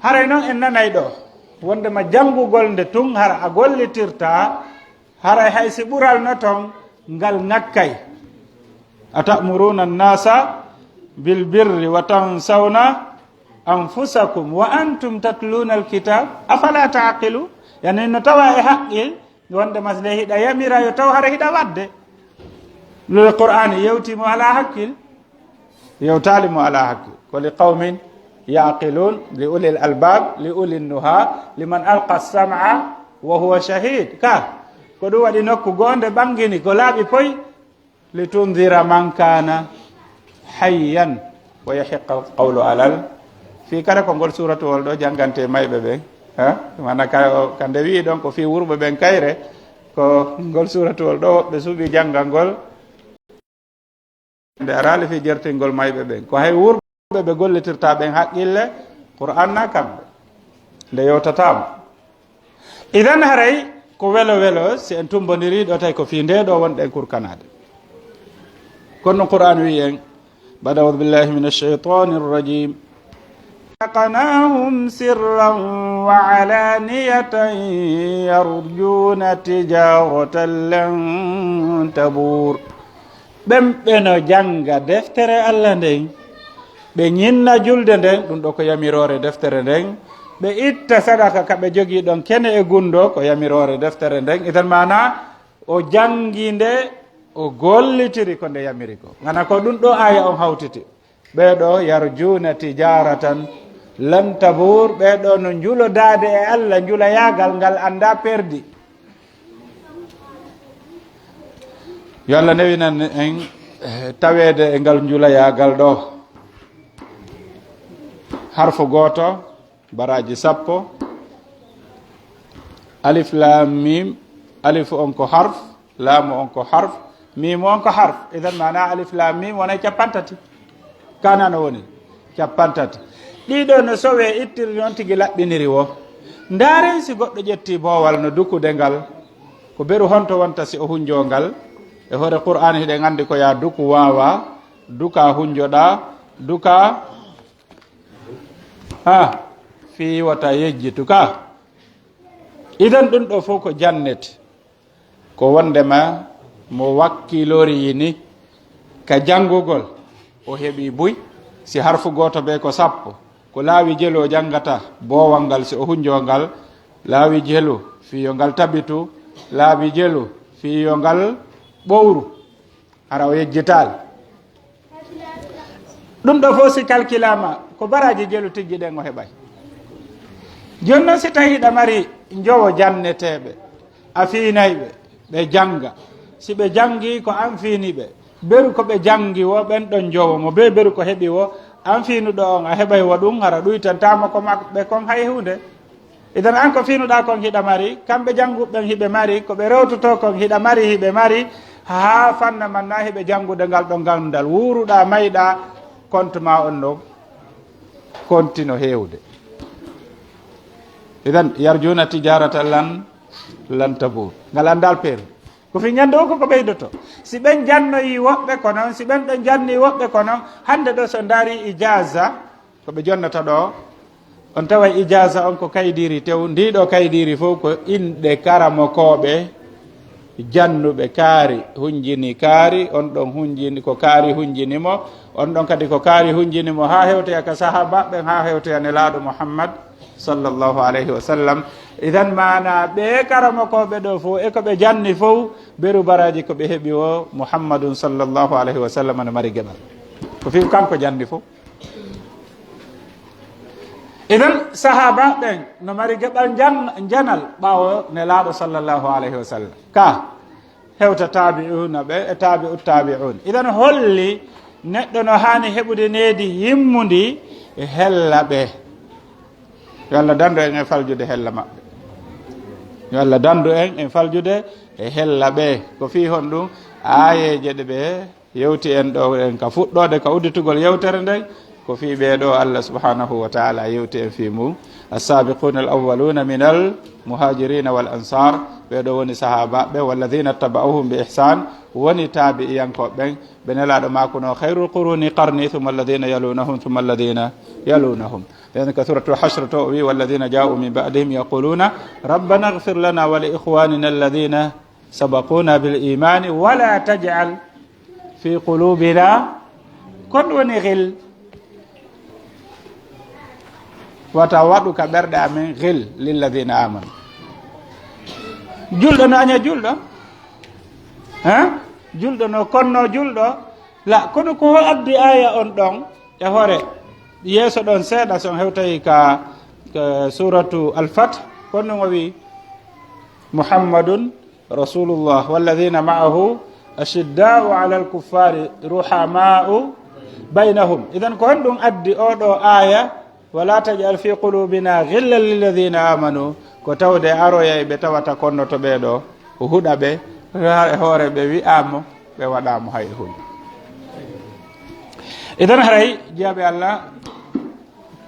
Haray non en nanay ɗo, wondema janngugol nde tun hara a gollitirtaa, haray hay si ɓural no ton, ngal ŋakkay. "Ata'muruna an-nasa bil birri wa tansawna anfusakum wa antum tatluna al-kitab, afala ta'qilun?" Yani no tawa e haqqil, wonde mas nde hiɗa yamira yo taw hara hiɗa waɗde. Lul Qur'aani yewti mo alaa hakkil, yewtaali mo alaa hakkil. Ko li qawmin ya'qilun, li ulil albab, li ulin nuha, liman alqa sam'a wa huwa shahid. Ka, ko ɗum waɗi nokku goonde ɓangini, ko laaɓi poy. "Litundira man kana hayyan wa yahiqqa alqawlu alal." Fii kala ko ngol suuratuwol ɗo janngante mayɓe ɓen. Ha? Mana ka, ka nde wi'i ɗon ko fii wurɓe ɓen kayre, ko ngol suuratuwol ɗoo woɓɓe suɓii janngal ngol. Nde araali fii jertingol mayɓe ɓen. Ko hay wurɓe ɓe gollitirta ɓen haqqille, Qur'aan na kamɓe. Nde yewtataama. Idan haray ko welo welo, si en tumbondirii ɗoo tawi ko fii ndee ɗoo wonɗen kurkanaade. Kono Qur'aan wi'i en, بعد أعوذ بالله من الشيطان الرجيم. رزقناهم سرا وعلانية يرجون تجارة لن تبور. Ɓen ɓe no jannga deftere Alla nden, ɓe ñinna julde nden, ɗun ɗoo ko yamiroore deftere nden, ɓe itta sadaka ka ɓe jogii ɗon kene e gunndoo, ko yamiroore deftere nden. Idan maanaa, o janngi nde, o gollitiri ko nde yamiri ko. Ngana ko ɗun ɗoo aaya on hawtiti. Ɓee ɗoo, yarjuuna tijaaratan lan tabuur, ɓee ɗoo no njulodaade e Alla njulayaagal ngal anndaa perdi. Yo Alla newinan en, eh, taweede e ngal njulayaagal ɗoo. Harfu gooto, baraaji sappo. Alif, laam, miim. Alif on ko harf, laamu on ko harf, miimu on ko harf. Idan maanaa alif, laam, miim wonay cappanɗe tati. Kana no woni? Cappanɗe tati. Ɗii ɗoo no sowee ittirde non tigi laɓɓiniri woo. Ndaaren si goɗɗo ƴettii boowal no dukude ngal, ko beru honto wonta si o hunjoo ngal? E hoore Qur'aana hiɗen anndi ko yaa duku waawaa, dukaa hunjoɗaa, dukaa, ha, fii wota yejjitu ka. Idan ɗun ɗoo fow ko jannete. Ko wonndema mo wakkilorii ni ka janngugol, o heɓii buy. Si harfu gooto bee ko sappo, ko laawi jelu o janngata boowal ngal, si o hunjoo ngal, laawi jelu fii yo ngal tabitu, laawi jelu fii yo ngal ɓowru. Hara o yejjitaali. Ɗun ɗoo fow si kalkilaama, ko baraaji jelu tigi ɗen o heɓay. Jooni non, si tawii hiɗa mari njowo janneteeɓe, a fiinay ɓe, ɓe jannga. Si ɓe janngii, ko an fiini ɓe. Beru ko ɓe janngi woo, ɓen ɗon njowo mo bee beru ko heɓi woo, an fiinuɗo on, a heɓay woo ɗun, hara ɗuytantaama ko maɓɓe kon hay huunde. Idan an ko fiinuɗaa kon hiɗa mari, kamɓe jannguɓe ɓen hiɓe mari, ko ɓe rewtotoo kon hiɗa mari, hiɓe mari, haa fanna man na hiɓe janngude ngal ɗon ganndal. Wuuruɗaa, mayɗaa, compte maa on no konti no heewde. Idan, yarjuuna tijaaratan lan, lan tabuur. Ngal anndaali perdi. Ko fii ñande o ko ko ɓeydotoo. Si ɓen jannoyii woɓɓe ko non, si ɓen ɗon jannii woɓɓe ko non, hannde ɗoo so ndaarii ijaaza, ko ɓe jonnata ɗoo, on taway ijaaza on ko kaydiiri tew. Ndii ɗoo kaydiiri fow ko inɗe karamokooɓe jannuɓe kaari, hunjini kaari, on ɗon hunjini ko kaari hunjini mo, on ɗon kadi ko kaari hunjini mo, haa hewtoya ka sahaabaaɓe ɓen, haa hewtoya Nelaaɗo Muhammad, sallallahu alayhi wa sallam. Idan maanaa ɓee karamokooɓe ɗoo fow e ko ɓe janni fow, beru baraaji ko ɓe heɓi woo, Muhammadun sallallahu alayhi wa sallam no mari geɓal. Ko fii kanko janni fow. Idan, sahaaba ɓen no mari geɓal njan-, njanal ɓaawo Nelaaɗo sallallahu alayhi wa sallam. Ka hewta taabi'uuna ɓe e taabi'u taabi'uun. Idan holli neɗɗo no haani heɓude needi himmundi e hella ɓe. Yo Allah dandu en e faljude hella maɓɓe. Yo Allah dandu en e faljude e hella ɓe. Ko fii honɗun? Aayeeje ɗe ɓe yewti en ɗoo en ka fuɗɗoode, ka udditugol yewtere nden, ko fii ɓee ɗoo Allah subhanahu wa ta'ala yewti en fii mum. السابقون الأولون من المهاجرين والأنصار، ɓee ɗoo woni sahaabaaɓe, والذين اتبعوهم بإحسان، woni taabi'iyankooɓe ɓen, ɓe Nelaaɗo maakunoo: خير القرون قرني ثم الذين يلونهم ثم الذين يلونهم. Nden ka Suuratul Hashr to o wi'i: والذين جاءوا من بعدهم يقولون ربنا اغفر لنا ولإخواننا الذين سبقونا بالإيمان ولا تجعل في قلوبنا. Kon woni ghil. Wata waɗu ka ɓerɗe amen ghil للذين آمنوا. Julɗo no aña julɗo? Ha? Julɗo no konno julɗo? La, kono ko addi aaya on ɗon e hoore yeeso ɗon seeɗa, si on hewtay ka, ka Suuratu Al-Fath, kon ɗon o wi'i: محمد رسول الله والذين معه أشداء على الكفار رحماء بينهم. Idan ko honɗun addi oo ɗoo aaya ولا تجعل في قلوبنا غلا للذين آمنوا. Ko tawde aroyay ɓe tawata konnoto ɓee ɗoo, o huɗa ɓe, e hoore ɓe wi'aamo, ɓe waɗaamo hay huunde. Idan haray, jiyaaɓe Allah,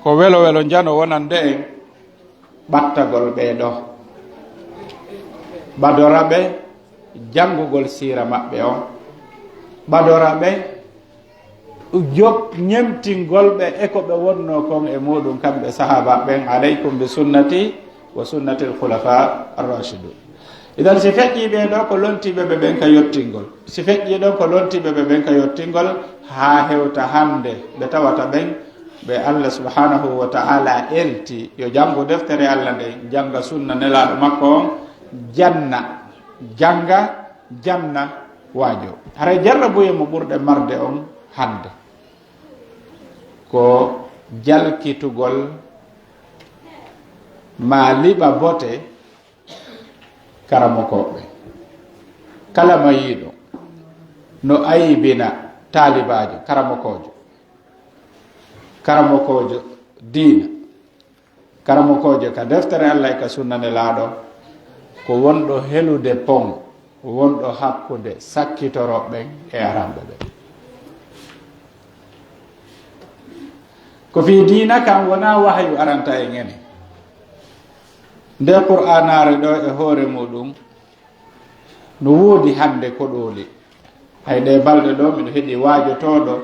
ko welo welo njano wonande en ɓattagol ɓee ɗoo. Ɓadora ɓe janngugol siira maɓɓe on. Ɓadora ɓe job ñemtingol ɓe e ko ɓe wonnoo kon e muuɗum, kamɓe sahaaba ɓen, عليكم بسنتي وسنة الخلفاء الراشدين. Idan, si feƴƴii ɓee ɗoo, ko lontiiɓe ɓe ɓen ka yottingol. Si feƴƴii ɗon, ko lontiiɓe ɓe ɓen ka yottingol, haa hewta hannde ɓe tawata ɓen, ɓe Allah subhanahu wa ta'ala elti yo janngu deftere Allah nden, jannga sunna Nelaaɗo makko on, janna, jannga, janna, waajo. Haray jarrabuye mo ɓurɗe marde on hannde ko jalkitugol maa liɓa bote karamokooɓe. Kala mayiiɗo no aybina taalibaajo, karamokoojo, karamokoojo diina, karamokoojo ka deftere Allah e ka sunna Nelaaɗo, ko wonɗo helude pon, wonɗo hakkunde sakkitorooɓe ɓen e aranɓe ɓen. Ko fii diina kan wonaa wahayu aranta en enen. Nde Qur'aanaare ɗoo e hoore muuɗum no woodi hannde koɗooli. Hay ɗee balɗe ɗoo, miɗo heɗii waajotooɗo,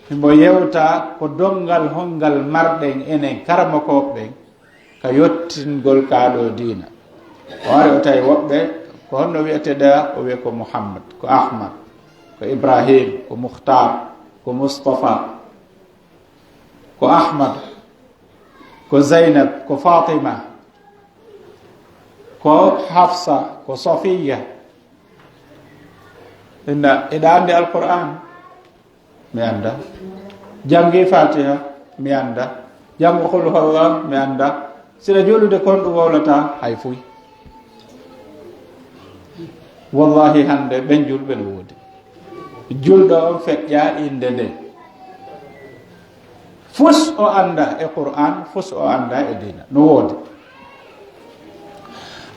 himo yewta ko donngal hongal marɗen enen karamokooɓe ɓen ka yottingol kaa ɗoo diina. O ari o tawi woɓɓe, ko honno wi'eteɗaa? O wi'a ko Muhammad, ko Ahmad, ko Ibrahim, ko Mukhtar, ko Mustafa, ko Ahmad, ko Zainab, ko Fatima, ko Hafsa, ko Safiya. Inna, hiɗa anndi Alqur'aan? Mi annda. Janngi Fatiha? Mi annda. Janngu Qul Huwallah? Mi annda. Siɗa juulude kon ɗum wowlataa? Hay fuy. Wallahi, hannde ɓen julɓe no woodi. Julɗo on feƴƴaa innde nden. Fus o annda e Qur'aan, fus o annda e diina. No woodi.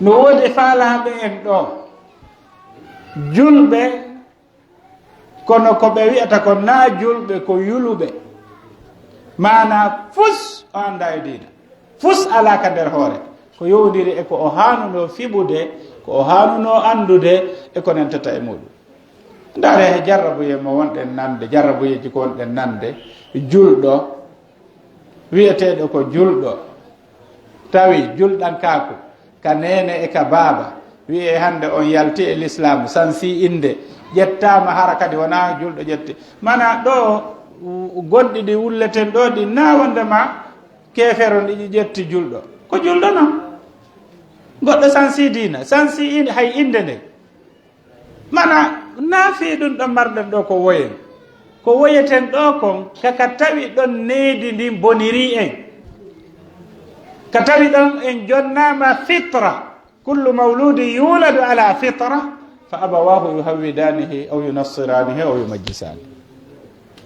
No woodi faalaaɓe en ɗoo. Julɓe, kono ko ɓe wi'ata kon naa julɓe, ko yuluɓe. Maanaa fus o annda e diina. Fus alaa ka nder hoore. Ko yowndiri e ko o haanunoo fiɓude, ko o haanunoo anndude, e ko nentata e muuɗum. Ndaaree he jarrabuye mo wonɗen nande, jarrabuyeeji ko wonɗen nande, julɗo wi'eteeɗo ko julɗo, tawi julɗankaaku ka neene e ka baaba, wi'ee hannde on yalti e lislaamu, sansii innde, ƴettaama hara kadi wonaa julɗo ƴetti. Maanaa ɗoo, gonɗi ɗi wulleten ɗoo ɗi, naa wonde ma keefeero ndi ƴetti julɗo. Ko julɗo non. Goɗɗo sansii diina, sansii in-, hay innde nde. Mana, naa fii ɗun ɗon marɗen ɗoo ko woyen. Ko woyeten ɗoo kon, ka ka tawi ɗon needi ndin bonirii en. Ka tawi ɗon en jonnaama fitra. كل مولود يولد على فطرة فأبواه يهودانه أو ينصرانه أو يمجسانه.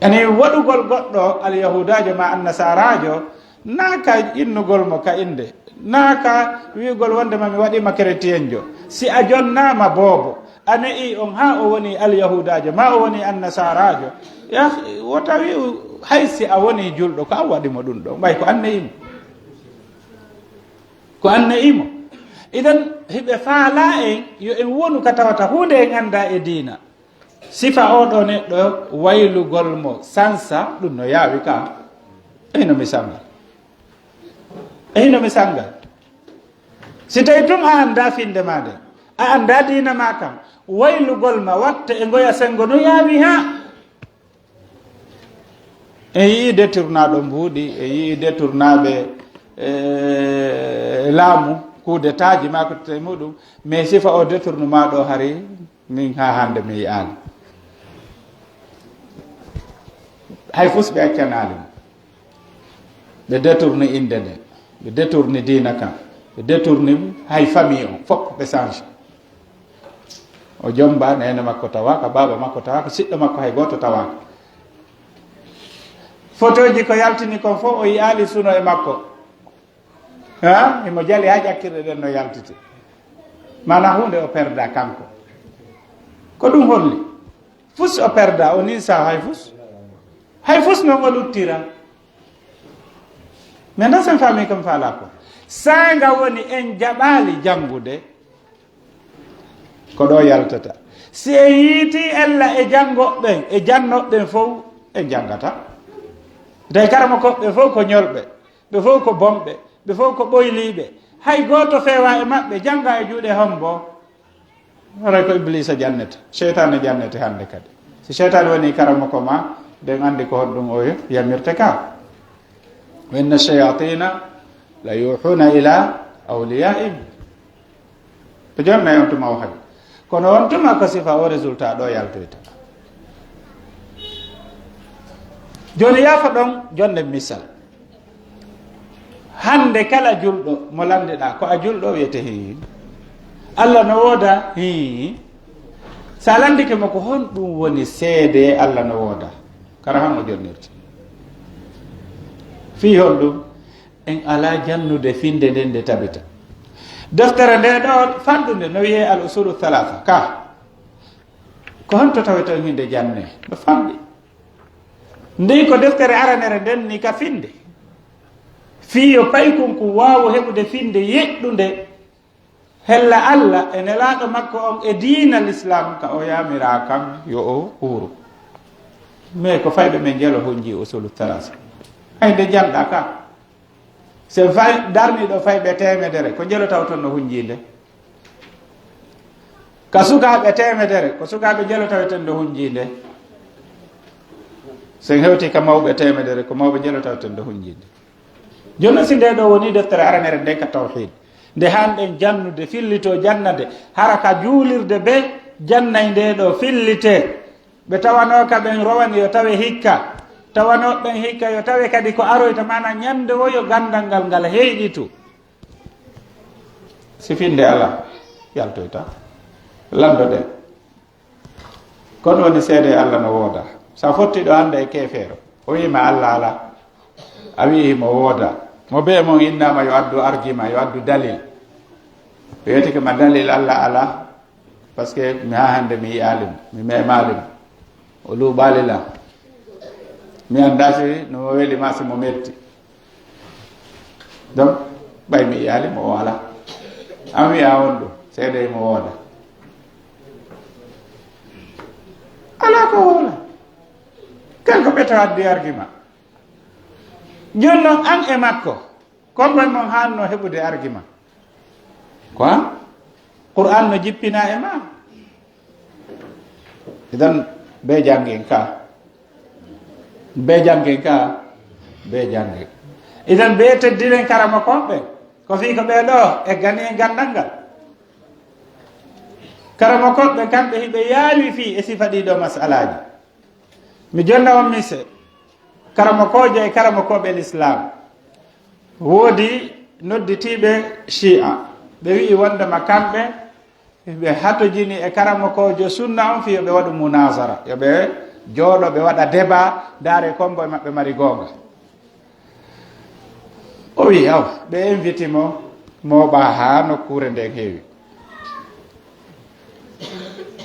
Ani waɗugol goɗɗo alyahudaajo maa annasaaraajo, naa ka innugol mo ka innde, naa ka wi'ugol wonde ma mi waɗii ma keretiyenjo. Si a jonnaama boobo, a ne'ii on haa o wonii alyahudaajo, maa o wonii annasaaraajo, ya, wota wi'u hay si a wonii julɗo, ko an waɗi mo ɗun ɗoo, ɓay ko an ne'ii mo. Ko an ne'ii mo. Idan, hiɓe faalaa en, yo en wonu ka tawata huunde en anndaa e diina. Sifa oo ɗoo neɗɗo waylugol mo sansa, ɗun no yaawi ka. Ey no mi sannga. Ey no mi sannga. Si tawi tun a anndaa finnde maa nden, a anndaa diina maa kan, waylugol ma watta e ngoya senngo no yaawi haa. En yi'ii deturnaaɗo mbuuɗi, en yi'ii deturnaaɓe, eh, laamu, kuudetaaji maa ko tawetee muɗum, mais sifa o deturnumaa ɗoo hari, min haa hannde mi yi'aali. Hay fus ɓe accanaali mo. Ɓe deturni innde nden, ɓe deturni diina kan, ɓe deturni hay famille on, fof ɓe change. O jomba, neene makko tawaaka, baaba makko tawaaka, siɗɗo makko hay gooto tawaaka. Fotooji ko yaltini kon fof, o yi'aali suno e makko. Ha? Himo jali haa ƴakkirɗe ɗen no yaltiti. Maanaa huunde o perda kanko. Ko ɗum holli? Fus o perda, o ninsa hay fus. Hay fus non o luttira. Mais ndasen faami kam faalaa ko. Saanga woni en jaɓaali janngude, ko ɗo yaltata. Si en yiiti ella e janngoɓe ɓen, e jannooɓe ɓen fow, en janngata. Tawi karamokooɓe ɓen fow ko ñolɓe, ɓe fow ko bonɓe, ɓe fow ko ɓoyliiɓe. Hay gooto feewaa e maɓɓe, jannga e juuɗe hombo? Haray ko Ibliisa jannete. Seytaane jannete hannde kadi. Si seytaane woni karamoko ma, den anndi ko honɗum o yamirte ka. Wa inna shayatina la yuhuna ila awliyaihim. Ɓe jonnay on tuma o hay. Kono on tuma ko sifa o résultat ɗo yaltoyta. Jooni yaafo ɗon, jonde misal. Hannde kala julɗo mo lanndiɗaa, ko a julɗo wiyete hii. Allah no wooda hii. Sa lanndike mo ko honɗum woni seede Allah no wooda. Kara han o jonnirte. Fii honɗum? En alaa jannude finnde nden nde tabita. Deftere nde ɗo fanɗunde no wiyee Al Usulu Thalatha. Ka. Ko honto taweten hinde janne? No fanɗi. Ndey ko deftere aranere nden ni ka finnde. Fii yo paykun kun waawu heɓude finnde yeɗɗunde. Hella Alla e Nelaaɗo makko on e diina Lislaam ka o yamiraa kan yo o huuru. Mais ko fayɓe men jelo hunji usulu thalatha. Hay nde janɗa ka. Sen fay darni ɗo fayɓe teemedere, ko jelo tawton no hunji nde? Ka sukaaɓe teemedere, ko sukaaɓe jelo taweten no hunji nde? Sen hewti ka mawɓe teemedere, ko mawɓe jelo taweten no hunji nde? Jooni si ndee ɗoo wonii deftere aranere nden ka tawhiid, nde haanɗen jannude, fillitoo jannade, hara ka juulirde bee jannay ndee ɗoo fillitee. Ɓe tawanooka ɓen rowani yo tawe hikka, tawanooɓe ɓen hikka yo tawe kadi ko aroyta, maanaa ñannde woo yo ganndal ngal ngal heyɗitu. Si finnde alaa, yaltoyta. Lanndoɗen. Kon woni seede Alla no wooda. Sa fotti ɗo hannde e keefeero, o wi'i ma Alla alaa, a wi'i himo wooda. Mo bee mon innaama yo addu argument, yo addu dalil. O yeetike ma dalil Alla alaa, parce que mi haa hannde mi yi'aali mo, mi memaali mo. O luuɓaali lan. Mi anndaa si no mo weli maa si mo metti. Donc, ɓay mi yi'aali mo o alaa. An wi'a on ɗum, seedey mo wooda. Alaa ko woola. Kanko ɓe tawa addi argument. Jooni non an e makko, kon moy mon haanno heɓude argument? Ko an? Qur'an no jippina e ma. Idan, be janngen ka. Be janngen ka. Be janngen. Idan, be teddiren karamokooɓe. Ko fii ko ɓee ɗoo e gani en ganndal ngal. Karamokooɓe kamɓe hiɓe yaawi fii e sifa ɗii ɗoo masalaaji. Mi jonna on mise. Karamokoojo e karamokooɓe Lislaam. Woodi nodditiiɓe Shi'a. Ɓe wi'i wondema kamɓe ɓe hatojini e karamokoojo sunna on fii yo ɓe waɗu munazara, yo ɓe jooɗo, ɓe waɗa débat, ndaare kombo e maɓɓe mari goonga. O wi'i, awa, ɓe inviti mo, mooɓa haa nokkuure nden heewi.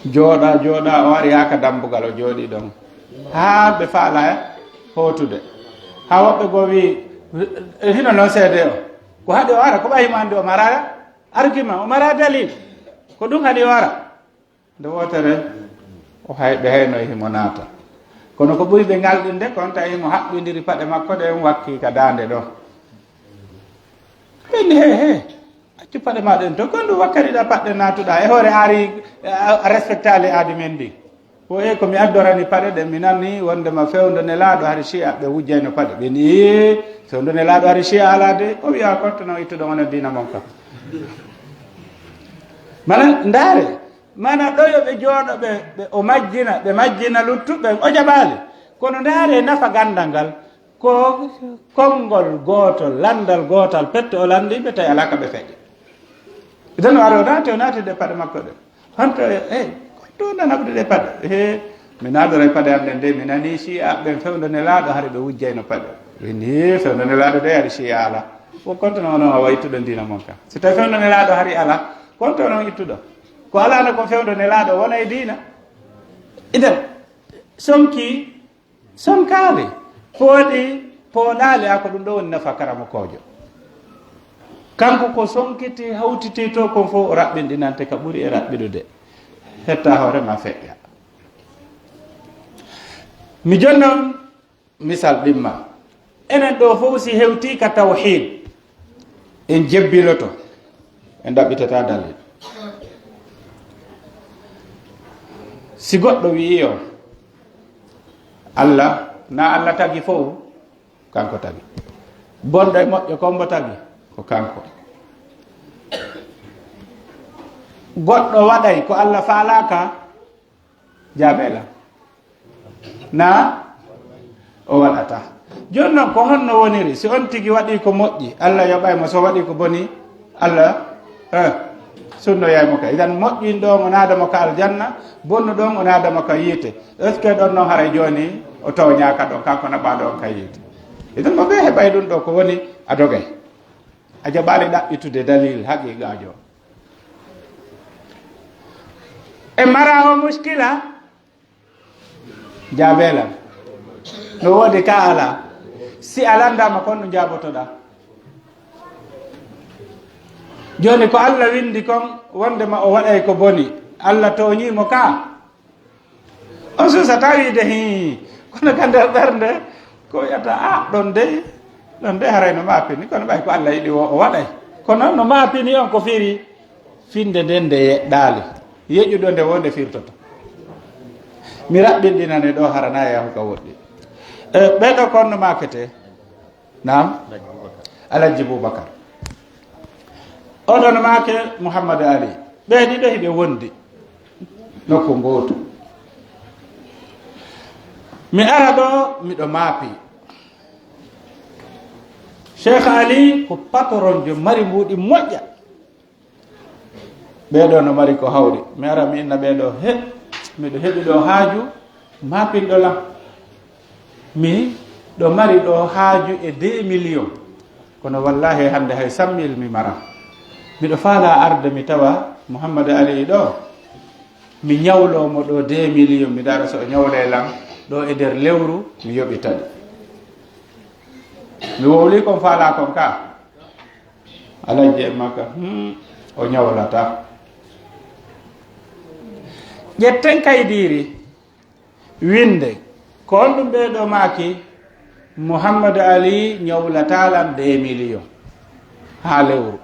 Jooɗa, jooɗa, o ari haa ka dambugal, o jooɗi ɗon. Haa ɓe faala hootude. Haa woɓɓe goo wi'i, e hino non seede o. Ko haɗi o ara, ko ɓay himo anndi o maraa argument, o maraa dalil. Ko ɗum haɗi o ara. Nde wootere, o hay, ɓe haynoy himo naata. Kono ko ɓuri ɓe ngalɗinde, ko on tawi himo haɓɓindiri paɗe makko ɗen, wakkii ka daande ɗoo. Ɓe inni, "He, he, accu paɗe maa ɗen to, ko ndu wakkati ɗa paɗe naatuɗaa, e hoore aari, a, a respectaali aadi men ndi." O, "E, ko mi addorani paɗe ɗen, mi nani wondema fewndo Nelaaɗo hari Shi'a ɓe wujjayno paɗe." Ɓe inni, "Ee, fewndo Nelaaɗo hari Shi'a alaa de." O wi'a, "Kon to non ittuɗon onon diina mon kan." Mana, ndaare, mana ɗo yo ɓe jooɗo, ɓe, ɓe, o majjina, ɓe majjina luttuɓe, o jaɓaali. Kono ndaare nafa ganndal ngal. Ko konngol gootol, lanndal gootal, petto o lanndii ɓe, tawi alaa ka ɓe feƴƴi. Idan o ari, o naati, o naati ɗe paɗe makko ɗe. Honto, eh, honto wonaa naɓude ɗe paɗe? He, Mi naadoray paɗe an ɗen de, mi nanii Shi'a ɓen fewndo Nelaaɗo hari ɓe wujjayno paɗe. Ɓe ni fewndo Nelaaɗo de hari Shi'a ala. Ko kontono onon a waytuɗo diina mon ka. Si tawi fewndo Nelaaɗo hari ala, kontono on ittuɗo. Ko alano kon fewndo Nelaaɗo wona e diina. Idan, sonki, sonkaali, pooɗi, pooɗaali, a ko ɗum ɗo woni nafa karamokoojo. Kanko ko sonkiti, hawtiti to kon fof o raɓɓinɗinante ka ɓuri e raɓɓiɗude. Hetta hoore ma feƴƴa. Mi jonna on misal ɗimmal. Enen ɗo fof si hewtii ka tawhiid, en jebbiloto, en ɗaɓɓitata dalil. Si goɗɗo wi'i on, Allah, na Allah tagi fof, kanko tagi. Bonɗo e moƴƴo ko mbo tagi, ko kanko. Goɗɗo waɗay ko Allah faalaaka, jaabee lan. Na o waɗata. Jooni non, ko honno woniri? Si on tigi waɗii ko moƴƴi, Allah yoɓay mo. So waɗii ko boni, Allah, eh, sunnoyay mo ka. Idan, moƴƴinɗo on, o naada mo ka aljanna, bonnuɗo on, o naada mo ka yiite. Est-ce que ɗon non haray jooni o tooñaaka ɗon, kanko naɓaaɗo on ka yiite? Idan, mo ɓe heɓay ɗum ɗo ko woni a dogay. A jaɓaali ɗaɓɓitude dalil haqiiqaajo. E mara o muskila, jaabee lan. No woodi ka alaa. Si a landaama kon no njaabotoɗaa. Jooni ko Allah windi kon wondema o waɗay ko boni, Allah tooñii mo ka. On suusataa wiide, hii, kono ka nder ɓernde, ko wiyata, a, ɗon dey, ɗon dey haray no maapini, kono ɓay ko Allah yiɗi o, o waɗay. Kono no maapini on ko firi, finde nden nde yeɗɗaali. Yeƴuɗo nde wonde firtoto. Mi raɓɓinɗinane ɗo harana e yahu ka woɗɗi. E, ɓee ɗo ko honno maakete? Naam? Alhaji Bubakar. Oɗon maake Muhammad Ali. Ɓee ɗiɗo hiɓe wondi nokku ngootu. Mi ara ɗo, miɗo maapi. Cheikh Ali ko patoronjo mari mbuuɗi moƴƴa. Ɓee ɗoo no mari ko hawri. Mi ara mi inna ɓee ɗoo, he, miɗo heɓi ɗoo haaju, maapinɗo lan. Miɗo mari ɗoo haaju e deux millions. Kono wallaahi hannde hay cent mille mi mara. Miɗo faalaa arde mi tawa Muhammad Ali ɗoo. Mi ñawloo mo ɗoo deux millions, mi dara so o ñawlee lan ɗoo e nder lewru, mi yoɓita ɗi. Mi wowlii kon faalaa kon ka. Alhaji e makka, hmm, o ñawlataa. Ƴetten kaydiiri, winnde, ko honɗum ɓee ɗoo maaki, Muhammad Ali ñawlataa lan deux millions haa lewru.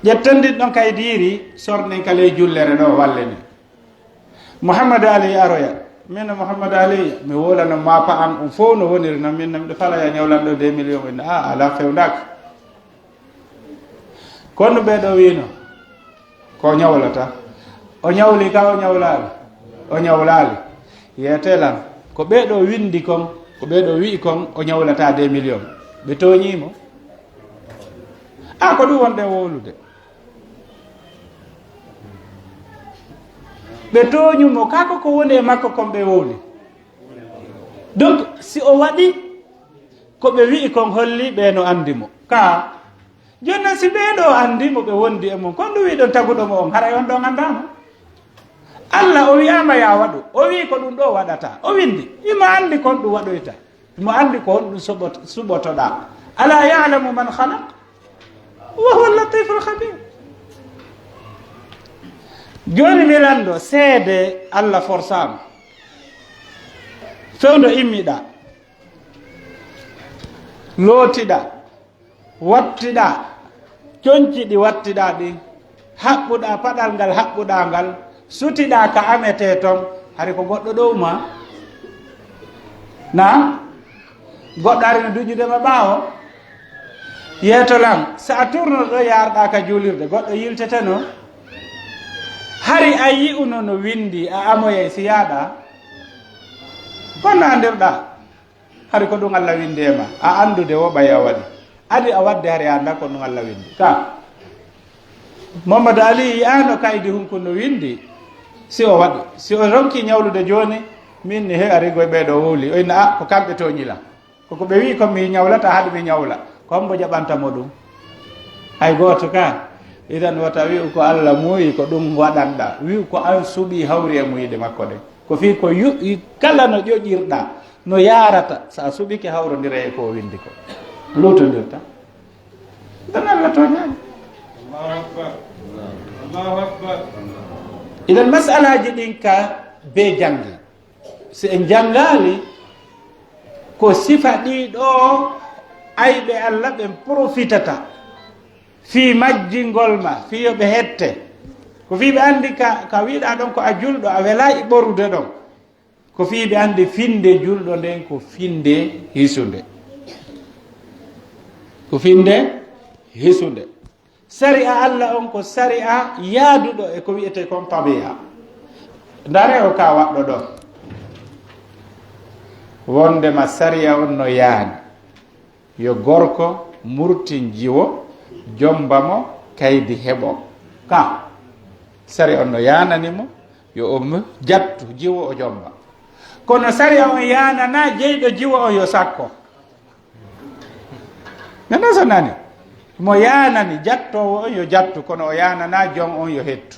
Ƴetten ndin ɗon kaydiiri, sornen ka ley jullere ɗoo, wallen en. Muhammad Ali aroya. Min no Muhammad Ali, mi wowlano maapa an on fow no woniri non, min no miɗo faalaa yo a ñawlan ɗoo deux millions, o inna, a, alaa, fewndaaka. Ko honno ɓee ɗoo wiino? Ko o ñawlata. O ñawli ka o ñawlaali? O ñawlaali. Yeetee lan, ko ɓee ɗoo winndi kon, ko ɓee ɗoo wi'i kon, o ñawlataa deux millions. Ɓe tooñii mo. A, ko ɗum wonɗen wowlude. Ɓe tooñu mo, kaa ko ko woni e makko kon ɓe wowli. Donc, si o waɗi ko ɓe wi'i kon, holli ɓe no anndi mo. Kaa, jooni non, si ɓee ɗoo anndi mo, ɓe wondi e mum, kon ɗum wi'i ɗon taguɗo mo on, haray on ɗon anndaa mo. Alla o wi'aama yaa waɗu, o wi'i ko ɗum ɗoo waɗata, o winndi, imo anndi kon ɗum waɗoyta. Mo anndi ko honɗum soɓot-, suɓotoɗaa. Alaa ya'lamu man khalaq? Wa huwa al-latiful khabir. Jooni mi lanndo, seede Alla forsaama. Fewndo immiɗaa, lootiɗaa, wattiɗaa, conci ɗi wattiɗaa ɗin, haɓɓuɗaa paɗal ngal haɓɓuɗaa ngal, sutiɗaa ka ametee ton, hari ko goɗɗo ɗow maa? Naa? Goɗɗo ari no duƴude ma ɓaawo? Yeeto lan, so a turno ɗo yaarɗaa ka juulirde, goɗɗo yilteteno? Hari a yi'uno no winndi, a amoyay si yaaɗaa? Ko nandirɗaa? Hari ko ɗum Alla winndi e ma, a anndude wo ɓay a waɗi. Adi a waɗde hari a anndaa ko ɗum Alla winndi. Ka Mamadu Ali yi'aano kaydi hunkun no winndi, Si o waɗi, si o ronki ñawlude jooni, min ni he ari goy ɓee ɗoo wowli, o inna, "Ah, ko kamɓe tooñi lan. Ko ko ɓe wi'i kon mi ñawlata, haɗi mi ñawla." Ko hombo jaɓanta mo ɗum? Hay gooto ka. Idan wata wi'u ko Alla muuyi, ko ɗum waɗanɗaa. Wi'u ko an suɓii hawri e muuyɗe makko ɗen. Ko fii ko yu-, kala no ƴoƴirɗaa, no yaarata, so a suɓike hawrondiray e ko o windi ko. Luutondirta. Ɗon Alla tooñaani. Allahu Akbar. Allahu Akbar. Idan masalaaji ɗin ka bee janngi. Si en janngaali, ko sifa ɗii ɗoo ayɓe Alla ɓen profitata fii majjingol ma, fii yo ɓe hette. Ko fii ɓe anndi ka, ka wi'uɗaa ɗon ko a julɗo, a welaa e ɓorude ɗon. Ko fii ɓe anndi finnde julɗo nden ko finnde hisunde. Ko finnde hisunde. Sari'a Alla on ko sari'a yaaduɗo e ko wi'etee kon tabi'a. Ndaaree o ka waɗɗo ɗon. Wonndema sari'a on no yaani. Yo gorko murtin jiwo, jomba mo, kaydi heɓo. Ka, sari'a on no yaanani mo, yo o mu-, jattu jiwo o jomba. Kono sari'a on yaananaa jeyɗo jiwo on yo sakko. Nana so nani? Mo yaanani jattoowo on yo jattu, kono o yaananaa jom on yo hettu.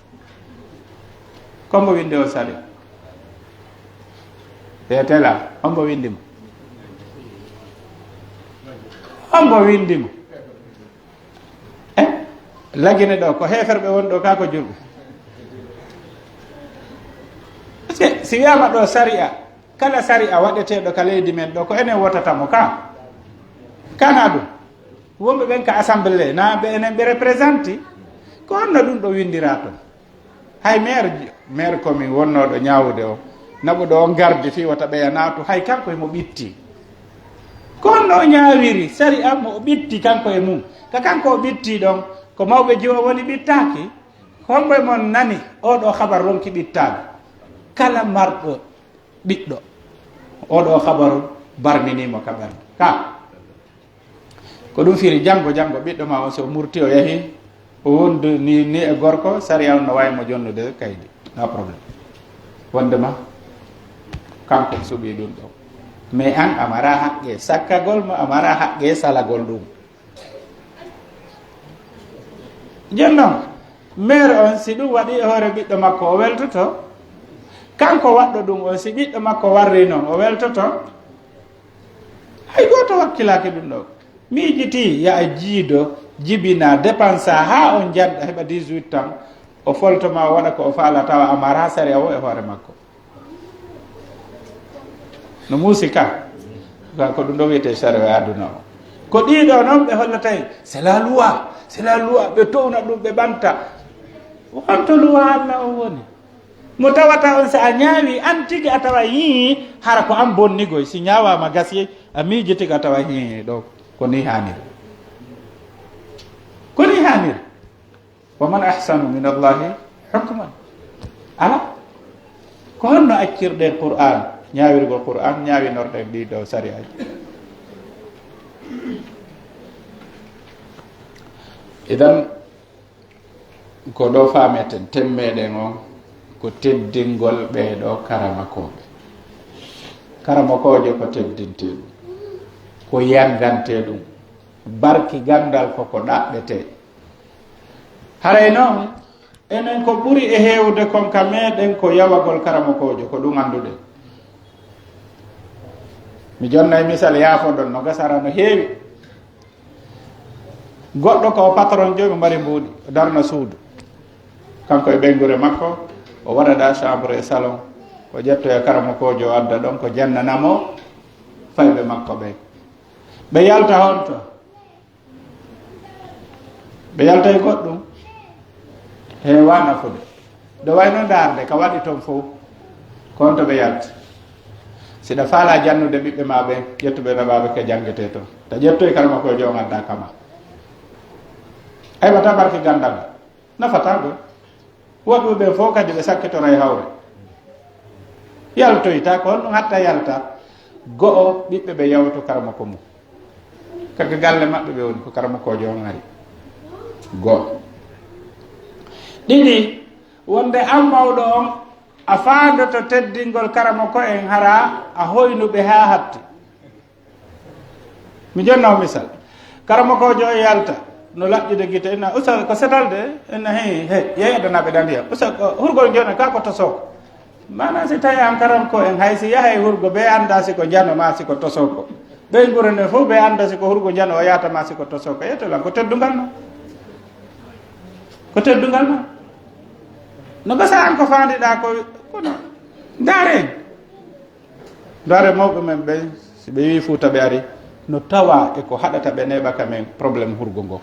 Hombo windi on sari'a? Ɓe tela, hombo windi mo? Hombo windi mo? Eh? Lagine ɗoo, ko heeferɓe woni ɗoo, kaa ko julɓe? Parce que si wiyaama ɗoo sari'a, kala sari'a waɗeteeɗo ka leydi men ɗoo, ko enen wotata mo ka? Kanaa ɗum? Wonɓe ɓen ka assemblée, naa ɓe enen ɓe représenté? Ko honno ɗum ɗoo winndiraa ton? Hay maire, maire commune wonnooɗo ñaawude o, naɓuɗo on garde fii wota ɓeya naatu, hay kanko himo ɓitti. Ko honno o ñaawiri sari'a mo o ɓitti kanko e mum? Ka kanko o ɓitti ɗon, ko mawɓe jiwo woni ɓittaaki? Hombo e mon nani oo ɗoo habar ronki ɓittaade? Kala marɗo ɓiɗɗo, oo ɗoo habaru barminii mo ka ɓernde. Ka? Ko ɗum firi, janngo, janngo, ɓiɗɗo ma on, so o murti, o yahi, o wondi ni, ni e gorko, sariya on no waawi mo jonnude kaydi. No problème. Wonndema, kanko suɓii ɗum ɗoo. Mais an, a maraa haqqe sakkagol mo, a maraa haqqe salagol ɗum. Jooni non, mère on, si ɗum waɗii e hoore ɓiɗɗo makko, o weltoto? Kanko waɗɗo ɗum on, si ɓiɗɗo makko warrii non, o weltoto? Hay gooto wakkilaaki ɗum ɗoo. Miijitii, yo a jiido, jibinaa, dépensa haa on njanɗa heɓa dix-huit ans, o folto ma o waɗa ko o faalaa tawa a maraa sariya woo e hoore makko. No muusi ka. Ka ko ɗum ɗoo wi'etee sariya aduna o. Ko ɗii ɗoo non ɓe hollata en, c'est la loi, c'est la loi, ɓe towna ɗum, ɓe ɓanta. Honto loi Alla on woni? Mo tawata on, si a ñaawi, an tigi a tawa, hii, hara ko an bonni goy. Si ñaawaama gasi, a miiji tigi a tawa, hii, ɗoo, ko nii haaniri. Ko nii haaniri. Wa man ahsanu min Allahi hukman. Alaa. Ko honno accirɗen Qur'an, ñaawirgol Qur'an, ñaawinorɗen ɗii ɗoo sari'aaji? Idan, ko ɗoo faameten, temmeɗen on ko teddingol ɓee ɗoo karamakooɓe. Karamokoojo ko teddintee ɗum, ko yanngantee ɗum. Barki ganndal ko ko ɗaɓɓetee. Haray non, enen ko ɓuri e heewude kon ka meɗen ko yawagol karamokoojo, ko ɗum annduɗen. Mi jonnay misal, yaafodon, no gasara no heewi. Goɗɗo ko patron joyi mo mari mbuuɗi, o darna suudu. Kanko e ɓeynguure makko, o waɗa ɗa chambre e salon, o ƴettoya karamokoojo o adda ɗon, ko jannana mo fayɓe makko ɓen. Ɓe yalta honto? Ɓe yalta e goɗɗum? Heewaa nafude. Ɗo wayno ndaarde ka waɗi ton fow, ko on to ɓe yalti. Si ɗa faalaa jannude ɓiɓɓe maa ɓen, ƴettu ɓe naɓaa ɓe ka janngetee ton. Ta ƴettoy karamokoojo on addaa kama. Ay wata barke ganndal. Nafataa gol. Woɗɓe ɓen fow kadi ɓe sakkitoray hawre. Yaltoyta, ko honɗum hatta yalta? Go'o, ɓiɓɓe ɓe yawtu karamoko mum. Ka galle maɓɓe ɓe woni, ko karamokoojo on ari. Go'o. Ɗiɗi, wonde an mawɗo on, A faandoto teddingol karamoko en, hara a hoynu ɓe haa hatti. Mi jonna on misal. Karamokoojo e yalta, no laɓƴude gite, ina, "Usa, ko setal de?" Ina, "He, he, yeeyi addanaaɓe ɗan ndiyam." "Usa, ko hurgol njono ka ko tosoo ko?" Maanaa, si tawi an karamoko en, hay si yahay hurgo, ɓe anndaa si ko njano maa si ko tosoo ko. Ɓeynguure nden fof, ɓe anndaa si ko hurgo njano o yahata maa si ko tosoo ko. Yetto lan, ko teddungal maa. Ko teddungal maa. No gasa an ko faandiɗaa ko, kono ndaaren. Ndaare mawɓe men ɓen, si ɓe wi'i Fuuta ɓe ari, no tawa e ko haɗata ɓe neeɓa ka men problème hurgo ngo.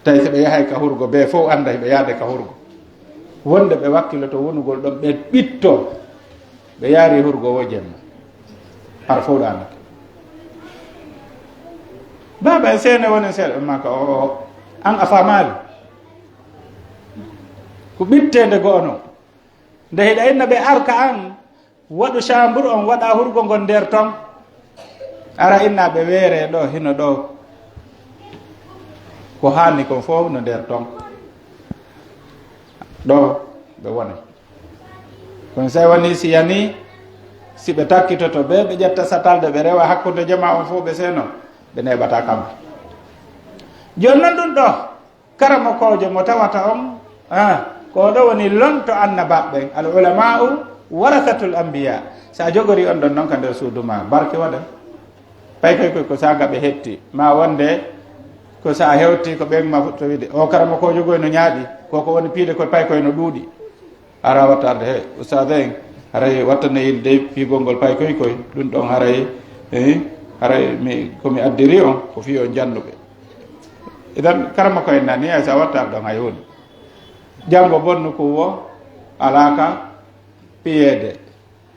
Tawi si ɓe yahay ka hurgo, ɓe fow annda hiɓe yaade ka hurgo. Wonde ɓe wakkiloto wonugol ɗon, ɓe ɓitto, ɓe yaari hurgo wo jemma. Har fow ɗo annake. Baaba e seene wonen seeɗa, ɓe maaka, "O, o, an a faamaali? Ko ɓitteende go'o non." Nde hiɗa inna ɓe arka an, waɗu chambre on, waɗa hurgo ngon nder ton. Ara inna ɓe weere ɗo, hino ɗo. Ko haani kon fow no nder ton. Ɗo ɓe woni. Kono si woni si yani, si ɓe takkitoto ɓe, ɓe ƴetta satalde, ɓe rewa hakkunde jamaa on fow, ɓe seeno, ɓe neeɓata kamɓe. Jooni non ɗum ɗo, karamokoojo mo tawata on, ah, ko ɗo woni lonto annabaaɓe ɓen. "Al ulama'u warasatul anbiya." Sa jogori on ɗon non ka nder suudu ma, barke waɗa. Paykoy koy ko sa gaɓe hetti, ma wonde ko sa hewti ko ɓen ma fuɗɗo wiide, "O karamokoojo goy no ñaaɗi, ko ko woni piide koy paykoy no ɗuuɗi." Hara watta arde, "He, ustaad en, haray watta ne yiɗde piigol ngol paykoy koy, ɗum ɗon haray, eh, haray mi, ko mi addiri on, ko fii on jannuɓe." Idan, karamoko en nani, ay sa watta arde on hay huunde. Janngo bonnu ko wo, alaa ka piyeede.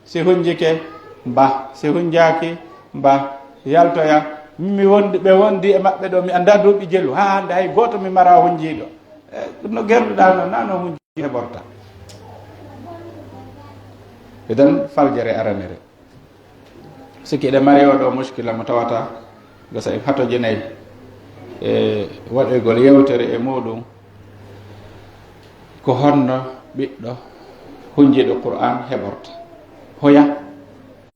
Si hunjike, mbah. Si hunjaaki, mbah. Yaltoya. Mi wondi, ɓe wondi e maɓɓe ɗo, mi anndaa duuɓi jelu. Haa hannde hay gooto mi maraa hunjiiɗo. Eh, no gerduɗaa non, naa no hunji heɓorta. Idan faljere aranere. Sikki ɗe mari oo ɗoo muskila mo tawata gasa en hatojinay e waɗoygol yewtere e muuɗum, ko honno ɓiɗɗo hunjiiɗo Qur'aan heɓorta? Hoya?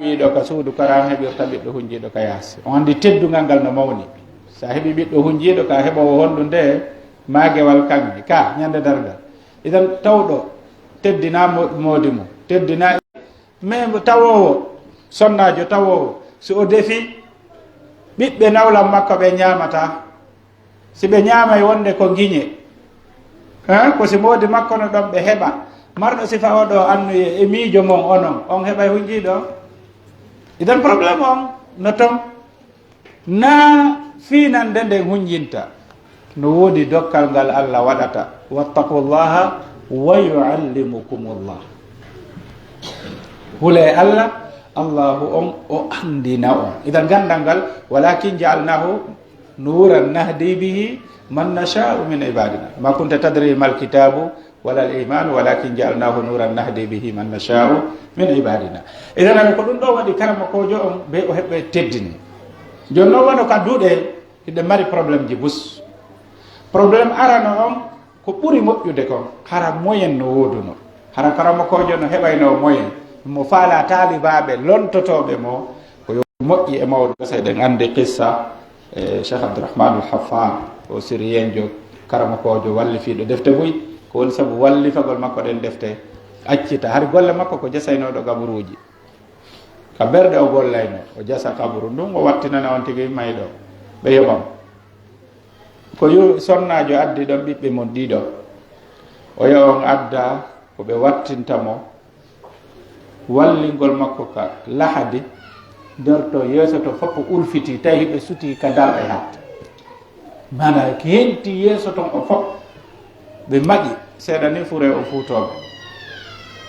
Wiiɗo ka suudu kara heɓirta ɓiɗɗo hunjiiɗo ka yaasi. On anndi teddungal ngal no mawni. Sa heɓi ɓiɗɗo hunjiiɗo ka heɓoowo hondu nde maagewal kaŋŋe ka ñande darngal. Idan tawɗo teddina mo-, moodi mum, teddina. Mais mo tawoowo, sonnaajo tawoowo, si o defi, ɓiɓɓe nawlam makko ɓe ñaamata. Si ɓe ñaamay wonde ko ngiñe, hein, ko si moodi makko no ɗon ɓe heɓa. Marɗo sifa oo ɗoo annuye e miijo mon onon, on heɓay hunjiiɗo. Idan problème on no ton. Naa fiinannde nden hunjinta. No woodi dokkal ngal Allah waɗata. "Wattaqullaha wa yu'allimukumullah." Hulee Allah, Allahu on o anndina on. Idan ganndal ngal, "Walakin ja'alnahu nuran nahdi bihi man nasha'u min ibadina. Ma kunta tadri mal kitabu wala al-iman, walakin ja'alnahu nuran nahdi bihi man nasha'u min ibadina." Idan ko ɗum ɗo waɗi karamokoojo on, be o heɓɓe teddini. Jooni non wano ka duuɗe, hiɗen mari problème ji bus. Problème arano on, ko ɓuri moƴƴude kon, hara moyen no wooduno. Hara karamokoojo no heɓayno moyen. Mo faala taalibaaɓe lontotooɓe mo, ko yo moƴƴi e mawɗo. Seɗen anndi qissa, e Cheikh Abdourahmane Al Haffar, o Siriyenjo, karamokoojo wallifiiɗo defte buy. Ko woni sabu wallifagol makko ɗen defte? Accita, hari golle makko ko jasaynooɗo gaburuuji. Ka berɗe o gollayno, o jasa kaburu ndun, o wattinana on tigi mayɗo. Ɓe yoɓam. Ko yo sonnaajo addi ɗon ɓiɓɓe mon ɗiɗo. O yo on adda ko ɓe wattinta mo. Wallingol makko ka lahadi, nder to yeeso to fof o ulfiti, tawi hiɓe suti ka darɗe hatta. Maanaa, ki henti yeeso ton o fof, ɓe maƴi, seeɗa ni fure o fuutooɓe.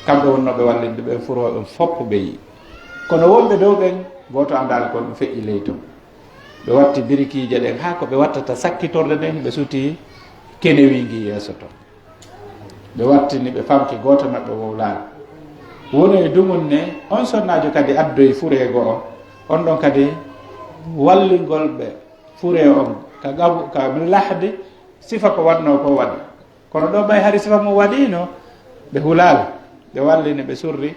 Kamɓe wonnooɓe wallinde ɓen furooɓe fof ɓe yi'i. Kono wonɓe dow ɓen, gooto anndaali kon ɗum feƴƴi ley ton. Ɓe watti birikiije ɗen, haa ko ɓe wattata sakkitorde ɗen, ɓe suti kenewi ngi yeeso ton. Ɓe wattini, ɓe famki, gooto maɓɓe wowlaali. Woni e dumun ne, on sonnaajo kadi addoyi furee go'o, on ɗon kadi wallingol ɓe furee on ka gabu, ka lahdi, sifa ko waɗnoo ko waɗi. Kono ɗo ɓay hari sifa mo waɗiino, Ɓe hulaali, ɓe wallini, ɓe surri.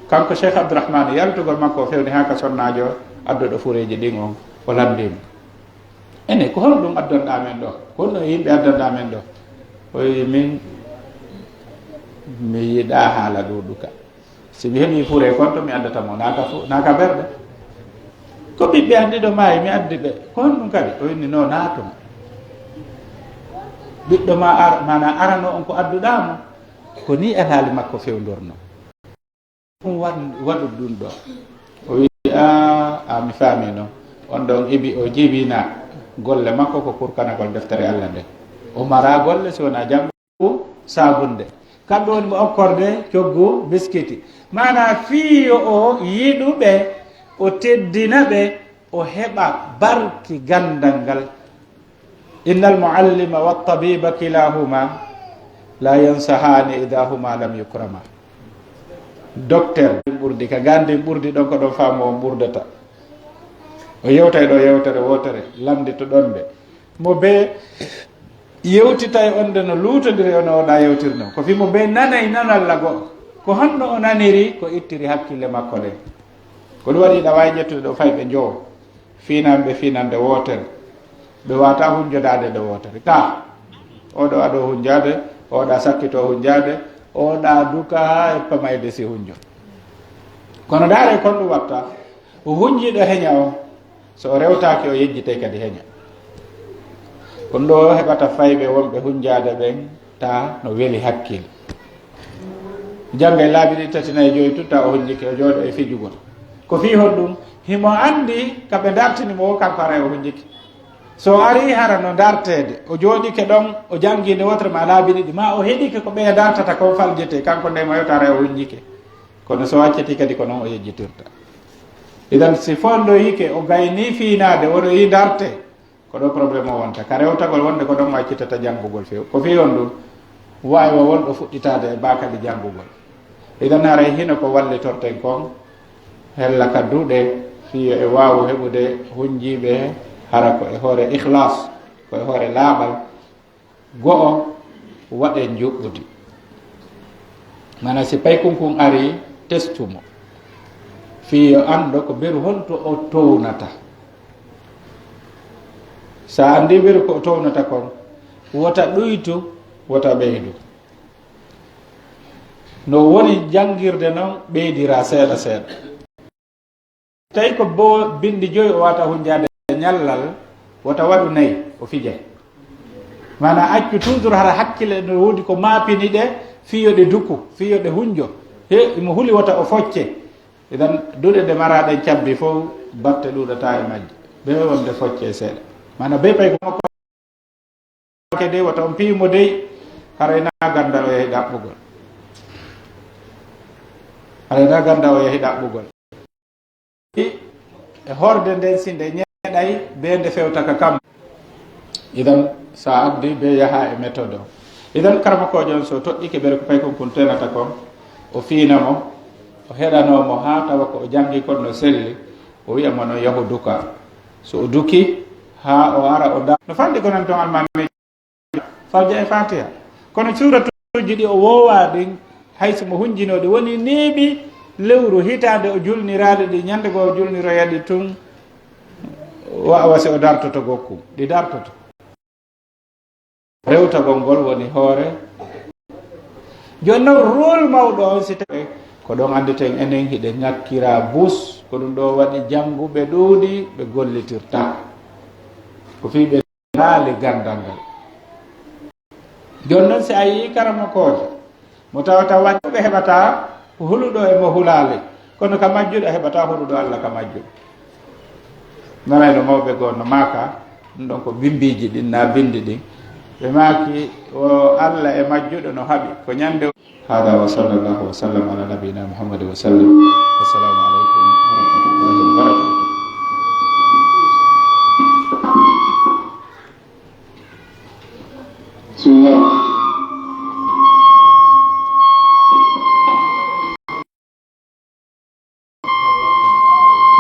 Kanko Cheikh Abdourahmane, yaltugol makko o fewni haa ka sonnaajo adduɗo fureeji ɗin on, o lanndii mo. Ene, ko honɗun addonɗaa men ɗoo? Ko honno yimɓe addonɗaa men ɗoo? O wi'i, "Min, mi yiɗaa haala ɗuuɗuka. Si mi heɓii furee kon to mi addata mo, naa ka fu-, naa ka berɗe. Ko ɓiɓɓe an ɗiɗo maayi, mi addi ɓe. Ko honɗun kadi?" O inni, "No, naa tun. Ɓiɗɗo maa ar-, maanaa arano on ko adduɗaa mo, ko nii alhaali makko fewndornoo." Ɗun wan-, waɗu ɗun ɗoo. O wi'i, "Aa, aa, mi faamii non." On ɗon ibi o jibina golle makko ko kurkanagol deftere Alla nden. O maraa golle si wonaa janngo saabunde. Kamɓe woni mo okkorde coggu biskiti. Maanaa fii yo o yiɗu ɓe, o teddina ɓe, o heɓa barki ganndal ngal. Innal muallima wa tabiba kilahuma la yansahani idha huma lam yukrama. Docteur, ɓurdi ka gandin ɓurdi ɗon ko ɗon faamu on ɓurdata. O yewtay ɗo yewtere wootere, lanndito ɗon nde. Mo bee yewtitay on nde no luutondiri e no oɗa yewtirnoo. Ko fii mo bee nanay nanalla go'o. Ko honno o naniri? Ko ittiri hakkille makko ɗen. Ko ɗum waɗi ɗa waawi ƴettude ɗo fay ɓe njowo. Fiinanɓe fiinannde wootere. Ɓe waawataa hunjodaade nde wootere. Ka, oo ɗoo aɗoo hunjaade, oo ɗaa sakkitoo hunjaade, oo ɗaa duka haa e pamayde si hunjo. Kono ndaaree kon ɗum watta. O hunjii ɗo heña on. So o rewtaaki, o yejjitay kadi heña. Kon ɗoo heɓata fayɓe wonɓe hunjaade ɓen, ta no weli hakkil. Jannga e laabi ɗiɗi, tati, nayi, joyi, tutta o hunjike, o jooɗo e fijugol. Ko fii honɗun? Himo anndi ka ɓe dartini mo o, kanko haray o hunjike. So o arii hara no darteede, o jooɗike ɗon, o janngi nde wootere maa laabi ɗiɗi, maa o heɗike ko ɓe dartata kon faljete, kanko nde mo yewta haray o hunjike. Kono so acciti kadi ko non o yejjitirta. Idan si fondoyike, o gaynii fiinaade, wono yi darte, ko ɗo problème o wonta. Ka rewtagol wonde ko ɗon o accitata janngugol few. Ko fii on ɗun, waawi wa won ɗo fuɗɗitaade e baakali janngugol. Idan haray hino ko wallitorten kon, hella ka duɗe, fii yo e waawu heɓude hunjiiɓe hara ko e hoore ikhlas, ko e hoore laaɓal. Go'o, waɗee njuɓɓudi. Maanaa, si paykun kun arii, testu mo. Fii yo anndo ko beru honto o townata. Sa anndii beru ko o townata kon, wota ɗuytu, wota ɓeydu. No woni janngirde non, ɓeydiraa seeɗa seeɗa. Tawi ko bo-, binndi joyi o wata hunjaade ñallal, wota waɗu nayi, o fijay. Maanaa, accu toujours hara hakkile no woodi ko maapini ɗe, fii yo ɗe duku, fii yo ɗe hunjo. He, imo huli wota o focce. Idan, duɗe ɗe maraa ɗen cabbi fow, batte ɗuuɗataa e majje. Be wonde focce seeɗa. Maanaa, be pay ko makko ke dey, wota on piyu mo dey, haray naa ganndal o yahi ɗaɓɓugol. Haray naa ganndal o yahi ɗaɓɓugol. E horde nden, si nde ñeɗay, be nde fewta ka kam. Idan, sa addi be yaha e méthode o. Idan, karamokoojo on, so toɗɗike ɓere ko paykun kun tenata kon, o fiina mo, o heɗanoo mo haa tawa ko o janngi kon no selli, o wi'a mo no yahu duka. So o duki, haa o ara o da-, no fanɗi ko non ton almaami. Fawja e Fatiha. Kono suuratuuji ɗi o woowaa ɗin, hay si mo hunjinoo ɗi, woni neeɓi lewru, hitaande o julniraali ɗi, ñannde goo o julniroya ɗi tun, wa, wa si o dartoto gokku, ɗi dartoto. Rewtagol ngol woni hoore. Jooni non, rôle mawɗo on, si tawii ko ɗon annditen enen hiɗe ŋakkiraa bus, ko ɗum ɗoo waɗi jannguɓe ɗuuɗi, ɓe gollitirtaa. Ko fii ɓe haali ganndal ngal. Jooni non, si a yii karamokoojo mo tawata waɗi, ɓe heɓata ko huluɗo e mo hulaali, kono ka majjuɗo a heɓata huluɗo Alla ka majjuɗo. Nanay no mawɓe goo no maaka, ɗum ɗon ko bimmbiiji ɗin, naa binndi ɗin. Ɓe maaki, o Alla e majjuɗo no haɓi, ko ñannde. هذا وصلى الله وسلم على نبينا محمد وسلم. والسلام عليكم ورحمة الله وبركاته. بسم الله.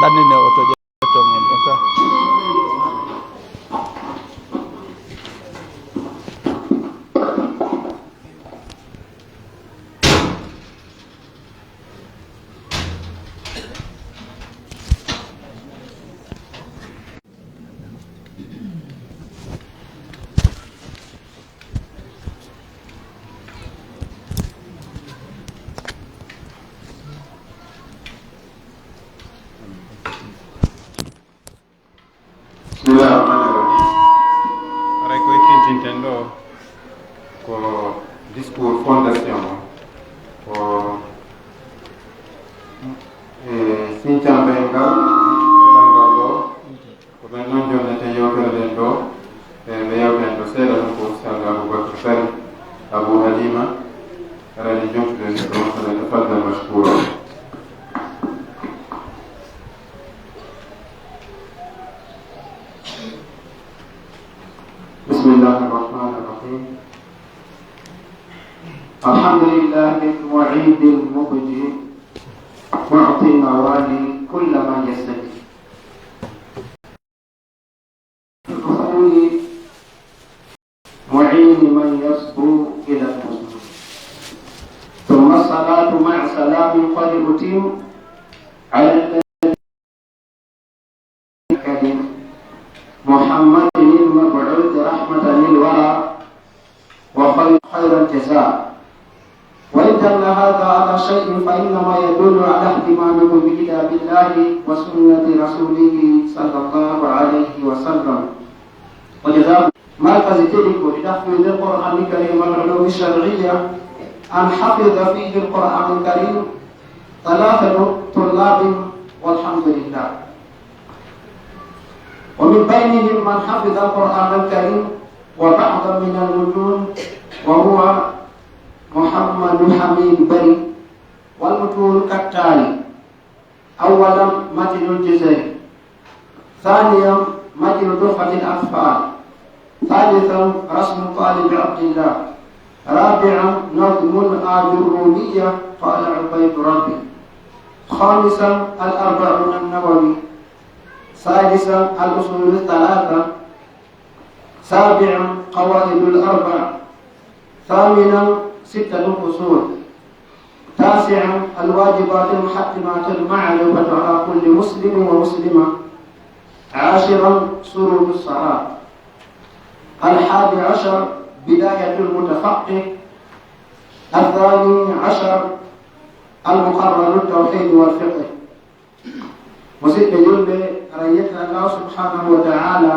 Ɗannine oto ƴetton on ɗon ka. Discours fondation o, o, e, sincamɓe ngal, ngal ɗo, ko ɓen non jonnete yewtere nden ɗo, e, ɓe yewten ɗo seeɗa ɗum ko Ustaz Abubakar Sari, Abu Halima, aɗa waɗi jomtude ɗum ɗo, فليتفضل مشكورا. بسم الله الرحمن الرحيم. الحمد لله المعيد المبدي، معطي النوال كل من يستجيب. الأصول معين من يصبو إلى الوصول. ثم الصلاة مع سلام قد أتم على النبي الكريم محمد المبعوث رحمة للورى وخير، خير الجزاء. وإن دل هذا على شيء فإنما يدل على اهتمامكم بكتاب الله وسنة رسوله صلى الله عليه وسلم. وجزاكم. مركز تلك لتحفيظ القرآن الكريم والعلوم الشرعية أن حفظ فيه القرآن الكريم ثلاثة طلاب والحمد لله. ومن بينهم من حفظ القرآن الكريم وبعضا من المتون وهو محمد حميد بري، والمتون كالتالي: أولا متن الجزري، ثانيا متن تحفة الأطفال، ثالثا رسم طالب عبد الله، رابعا نظم الآجرومية قال عبيد ربي، خامسا الأربعون النووي، سادسا الأصول الثلاثة، سابعا قواعد الأربع، ثامنا ستة الأصول، تاسعا الواجبات المحتمات المعروفة على كل مسلم ومسلمة، عاشرا شروط الصلاة، الحادي عشر بداية المتفقه، الثاني عشر المقرر التوحيد والفقه. Musidɓe julɓe, aɗa yetta Allah subhanahu wa ta'ala,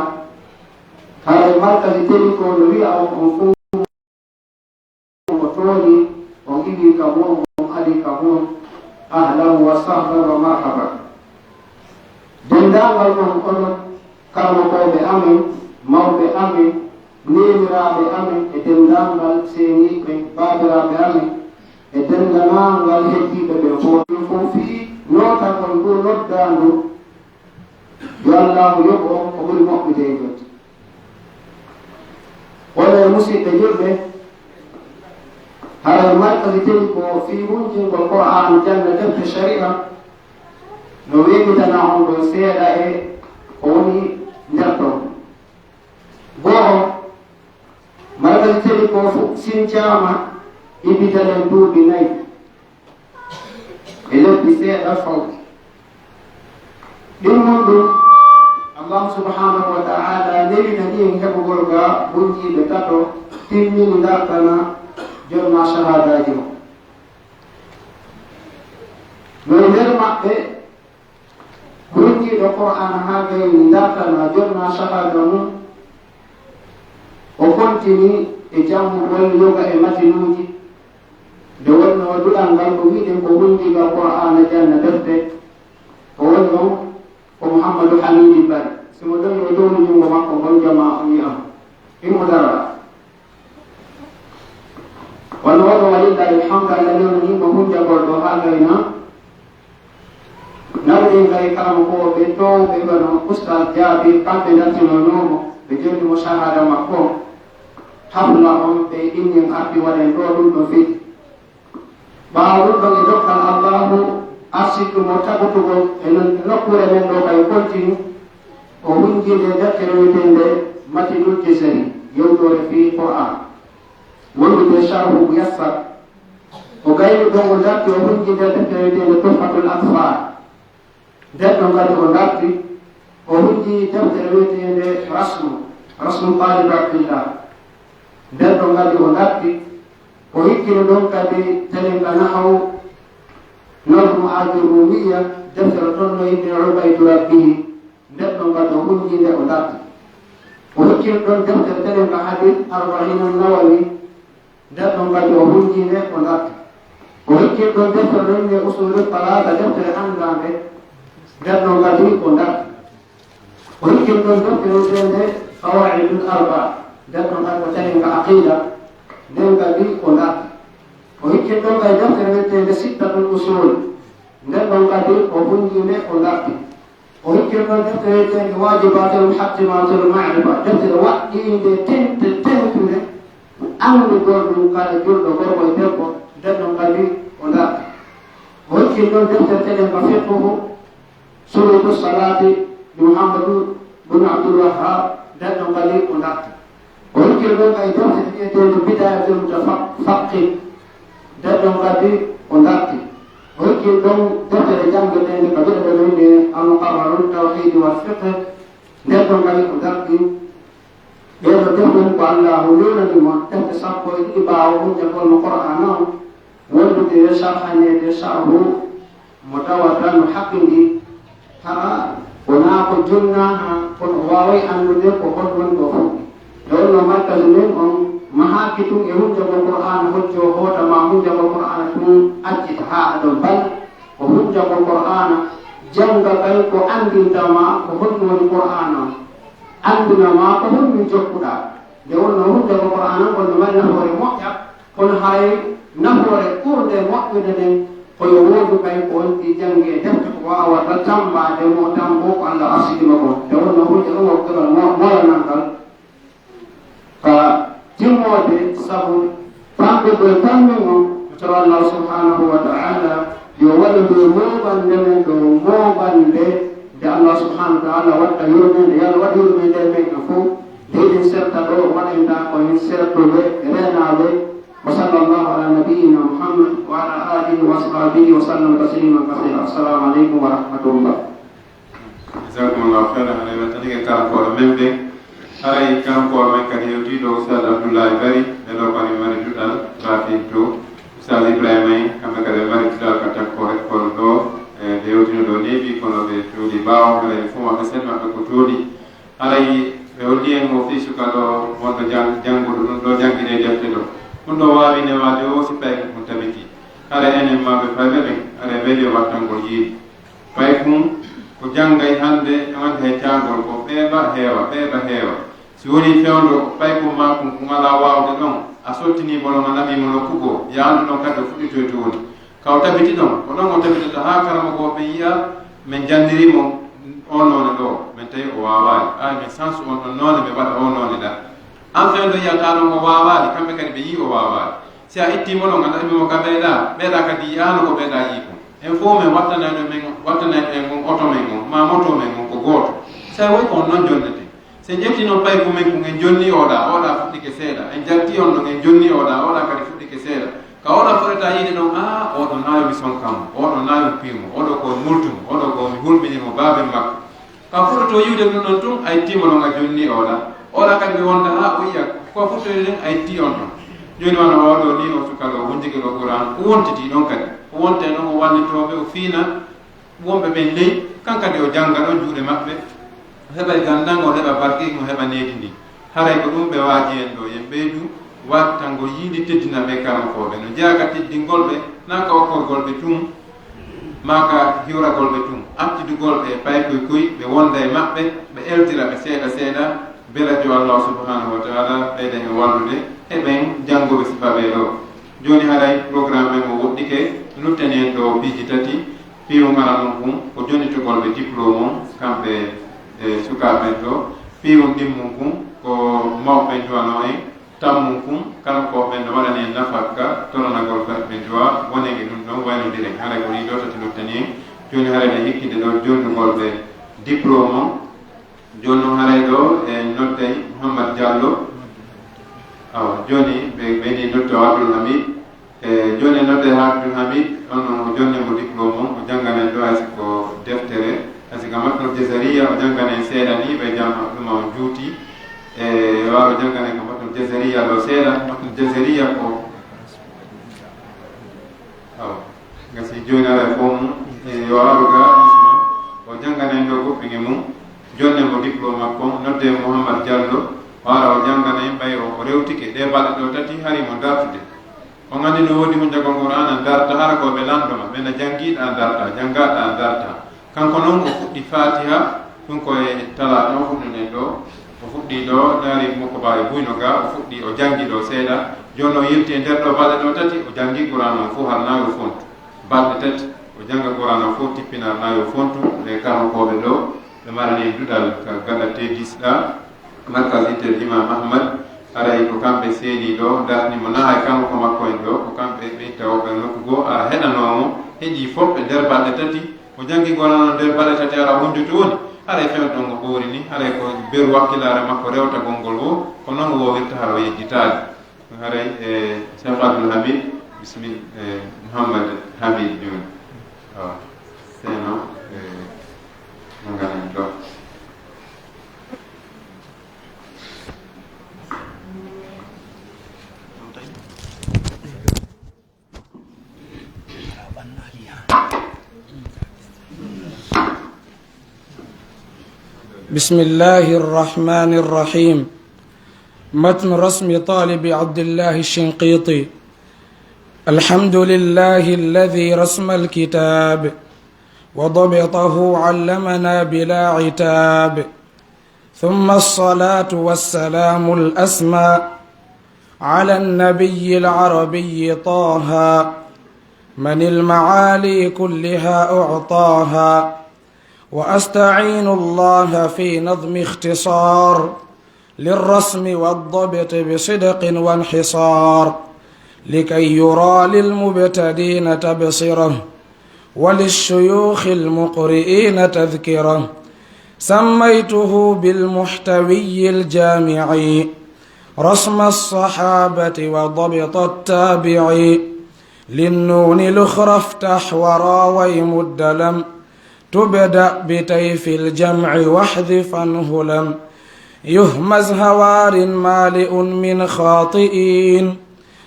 haray markazi teli ko no wi'a on, on fow on tooñi, on iwii ka mun, on adii ka mun, ahlan wa sahlan wa marhaban. Denndaangal mon onon karamokooɓe amen, mawɓe amen, neemiraaɓe amen e denndaangal seeniiɓe, baabiraaɓe amen, e denndaangal heddiiɓe ɓen fow, fow fii nootagol nguu noddaandu, yo Allaahu yoɓu on ko ɓuri moƴƴude e joti. Onon e musidɓe julɓe, haray markazi teli ko fii wunjingol Qur'aana, jannga defte shari'a, no weeɓitana on ɗon seeɗa e ko woni nder ton. Go'o, markazi teli ko fu-, sincaama Ibitalen duuɓi nay e lebbi seeɗa fawɗi. Ɗimmun ɗum, Allahu subhanahu wa ta'ala newinani en heɓugol ga wunjiiɓe tato timmini dartana jonna shahaadaaji o. No e nder maɓɓe Wondiiɗo Qur'aana haa gayni dartana jonna shahaada mum, o kontini e janngugol yoga e matinuuji. Nde wonnoo duɗal ngal ko wi'eten ko wondiiɗo Qur'aana janna defte, ko woni on ko Muhammadu Hamiidi Bari. Si mo dañi o towni junngo makko ngon, jamaa on yi'an. Himo dara. Wano wano, walillahi alhamdu, Alla newnanii mo hunjagol ɗoo haa gayna. Nawɗen kay karamokooɓe toowɓe wano Ustaas Jaabi, kamɓe dartinonoo mo, ɓe jonni mo shahaada makko. Hafla on ɓe inni en arti waɗen ɗoo ɗum ɗo fii. Ɓaawo ɗum ɗon e dokkal Allaahu arsiki mo tabutugol e non-, nokkuure men ɗoo kay kontini, o hunjinde deftere wi'eteende Matinul Jazari, yewtoore fii Qur'aan, wondude Sharhu Muyassar. O gayni ɗon o darti o hunjinde deftere wi'eteende Tuhfatul Atfal. Nden ɗon kadi o darti, o hunji deftere wi'eteende Rasmu, Rasmu Taalib Abdillah. Nden ɗon kadi o darti, o hikkini ɗon kadi telen ka nahawu, Nazmu Ajurrumiya, deftere ton no innee Ubaydu Rabbihi. Nden ɗon kadi o hunji nde o darti. O hikkini ɗon deftere telen ka hadis, Arba'iina Nawawi. Nden ɗon kadi o hunjine, o darti. O hikkini ɗon deftere ɗon wi'ee Usulu Salaasa, deftere anndaande. Nden ɗon kadi o darti. O hikkini ɗon deftere wi'eteende Qawaa'idul Arba'a. Nden ɗon kadi o tawi ka aqiida. Nden kadi o darti. O hikkini ɗon kadi deftere wi'eteende Sittatul Usul. Nden ɗon kadi o hunjine, o darti. O hikkini ɗon deftere wi'eteende Waajibaatul Muhaqqaqaatul Ma'rifa, deftere waɗɗiinde tente, tentude anndugol ɗum kala julɗo gorko e debbo, nden ɗon kadi o darti. O hikkini ɗon deftere teɗen ka Fiqhu Shuruutu Salaati, Muhammadu bun Abdul Wahhaab, nden ɗon kadi o darti. O hikkini ɗon kadi deftere wi'eteende Bidaayatul Mutafaqqih, nden ɗon kadi o darti. O hikkini ɗon deftere janngeteende ka wi'eteende Al-Muqarrarut Tawhiid wal Fiqh, nden ɗon kadi o darti. Ɗee ɗoo defte ɗen ko Allaahu newnani mo, defte sappo e ɗiɗi ɓaawo hunjagol mo Qur'aana on, wondude e sharhaneede sharhu mo tawata no haqqindii, hara wonaa ko jonnaaka, kono o waaway anndude ko honɗun woni ko fuɗɗi. Nde wonnoo markazu men on mahaaki tun e hunjagol Qur'aana, hojjoo hoota maa hunjagol Qur'aana tun accita haa ɗon bal, ko hunjagol Qur'aana, jannga kay ko anndinta maa ko honɗun woni Qur'aana on, anndina maa ko honɗun jokkuɗaa. Nde wonnoo hunjagol Qur'aana on no mari nafoore moƴƴa, kono haray nafoore ɓurnde moƴƴude nden, ko yo woodu kay ko wonti jannge defte ko waawata tammbaade mo, tammboo ko Alla arsiki mo kon. Nde wonnoo hujja ɗum ko keɓal mo-, molanal ngal ka timmoode, sabu tammbugol tammin on, ko tawa Alla subhanahu wa ta'ala yo waɗu nde mooɓande men ɗoo, mooɓande nde Alla subhanahu wa ta'ala watta yurmeende, yo Alla waɗ yurmeende e men en fof. Nde eɗen serta ɗoo, waɗen taa ko en sertuɓe, reenaaɓe. Wa sallallahu ala nabiyyina Muhammad wa ala alihi wa ashabihi wa sallam tasliman kasira. Assalamu alaikum wa rahmatullah. Jazakumullahu khairan. Haray weltanike karankooɓe men ɓen. Haray karankooɓe men kadi hewtii ɗoo Ustaz Abdullahi Bari, ɓe ɗoo kadi mari duɗal, baafiiɗo to. Ustaz Ibrahima en, kamɓe kadi ɓe mari duɗal ka takkoo ekkol ɗoo, e ɓe hewtino ɗoo neeɓi, kono ɓe tuuɗi ɓaawo, haray fof maɓɓe sel maɓɓe ko tuuɗi. Haray ɓe holli en mo fii suka ɗoo wonɗo jan-, jannguɗo ɗum ɗoo, janngine defte ɗoo. Ɗum ɗoo waawi newaade o si paykun kun tabitii. Haray enen mawɓe fayɓe ɓen, haray weeli e wattangol yiide. Paykun ko janngay hannde, e wonde hay caagol ko ɓeeɓa heewa, ɓeeɓa heewa. Si wonii fewndo paykun maa kun, kun alaa waawde ɗon, a sottinii mo ɗon, a naɓii mo nokku goo, yaandu ɗon kadi o fuɗɗitoyto woni. Ka o tabiti ɗon, ko ɗon o tabitata haa karamokooɓe ɓen yi'a men janniri mo oo noone ɗoo, men tawi o waawaali. Aa, men sansu on ɗon noone, men waɗa oo noone ɗaa. An fewndo yi'ataa ɗon o waawaali, kamɓe kadi ɓe yi'i o waawaali. Si a ittii mo ɗon, a naɓi mo ka ɓee ɗaa, ɓee ɗaa kadi yi'aano ko ɓee ɗaa yi'i kon. En fow men wattanayno men, wattanayno en on oto men on, maa moto men on ko gooto. Si a waɗi ko on non jonneten. Si en ƴetti non paykun men kun, en jonni oo ɗaa, oo ɗaa fuɗɗike seeɗa. En jalti on non, en jonni oo ɗaa, oo ɗaa kadi fuɗɗike seeɗa. Ka oo ɗaa fuɗɗata yiide ɗon, aa, oo ɗoo naa yo mi sonka mo, oo ɗoo naa yo mi piyu mo, oo ɗoo ko mi multu mo, oo ɗoo ko mi hulɓinir mo baaben makko. Ka fuɗɗotoo yi'ude ɗum ɗon tun, a ittii mo ɗon, a jonni oo ɗaa. Oo ɗaa kadi ɓe wonda, aa, o yi'a ko fuɗɗoyde ɗen, a ittii on ɗon. Jooni wano oo ɗoo nii, oo suka ɗoo, wonjike ɗoo Qur'aan, o wontitii ɗon kadi. O wonta e ɗon, o wallitoo ɓe, o fiina wonɓe ɓen ley, kan kadi o jannga ɗon juuɗe maɓɓe, o heɓa e ganndal, o heɓa barke, o heɓa needi ndin. Haray ko ɗum ɓe waaji en ɗoo, yo en ɓeydu wattangol yiide teddina ɓee karamokooɓe. No jeyaa ka teddingol ɓe, naa ka okkorgol ɓe tun, maa ka hiwragol ɓe tun. Attidugol ɓe e paykoy koy, ɓe wonda e maɓɓe, ɓe eltira ɓe seeɗa seeɗa, bela jo Allah subhanahu wa ta'ala ɓeyda en wallude, heɓen jannguɓe sifa ɓee ɗoo. Jooni haray programme men o woɗɗike, nuttani en ɗoo piiji tati. Piiwun aranun kun ko jonnitugol ɓe diplôme on, kamɓe e sukaaɓe ɓen ɗoo. Piiwun ɗimmun kun ko mawɓe ɓen duwanoo en. Tammun kun, karamokooɓe ɓen no waɗani en nafakka, toranagol ɓe ɓe duwa, wonen e ɗun ɗon, waynondiren. Haray ko ɗii ɗoo tati nuttani en. Jooni haray ɗen hikkinde ɗoo jonnugol ɓe diplôme on. Jooni non haray ɗoo en nodday Muhammad Jallo. Awa, jooni ɓe, ɓe ni nodda Abdul Hamid. E, jooni en nodday Abdul Hamid, on o jonnii mo diplôme on, o janngana en ɗoo hay si ko deftere, hay si ka Matnul Jazariya, o janngana en seeɗa ni, ɓe jam ɗum on juuti. E, yo ar o janngana en ka Matnul Jazariya ɗoo seeɗa, Matnul Jazariya ko, awa. Gasi jooni aray fof mum, e, yo aru ga, bisma, o janngana en ɗoo goɗɗum e mum, jonnen mo diplôme makko on, nodde Mouhammad Diallo, O ara o janngana en, ɓay o, o rewtike ɗee balɗe ɗoo tati, hari mo dartude. On anndi no woodi hunjagol Qur'aana darta, hara ko ɓe lanndo ma, ɓe na janngiiɗaa darta, janngaaɗaa darta. Kanko non o fuɗɗi Faatiha, ɗum ko e talaata o fuɗɗuno ɗoo. O fuɗɗii ɗoo, ñaari mo ko baawi buyno ga, o fuɗɗii, o janngi ɗoo seeɗa. Jooni o yilti e nder ɗoo balɗe ɗoo tati, o janngi Qur'aana on fow har na yo fontu. Balɗe tati, o jannga Qur'aana on fow tippina har na yo fontu, ɓe karamokooɓe ɗoo, ɓe marani en duɗal ka gaɗa tegisɗa, Markaz Inter Imam Ahmad, haray ko kamɓe seeni ɗoo, darni mo na hay kanko ko makko en ɗoo, ko kamɓe ɓe itta o ɓe nokku goo, ara heɗanoo mo, heɗii fow ɓe nder balɗe tati, o janngi Qur'aana on nder balɗe tati, ara hunjo to woni, haray fewndo on o ɓoorini, haray ko beru wakkilaare makko rewtagol ngol woo, ko non o woowirta hara o yejjitaali. Haray, eh, Cheikh Abdoul Hamid, bismil-, eh, Mouhammad Hamid jooni. Awa, seno, eh, mo ngaɗen ɗoo. بسم الله الرحمن الرحيم. متن رسم طالب عبد الله الشنقيطي. الحمد لله الذي رسم الكتاب وضبطه علمنا بلا عتاب. ثم الصلاة والسلام الأسمى على النبي العربي طه، من المعالي كلها أعطاها. وأستعين الله في نظم اختصار للرسم والضبط بصدق وانحصار، لكي يرى للمبتدين تبصرة، وللشيوخ المقرئين تذكرة. سميته بالمحتوي الجامع رسم الصحابة وضبط التابع. للنون لخر افتح وراوي مد لم، تبدأ بتيف الجمع واحذفا هلم. يهمز هوار مالئ من خاطئين،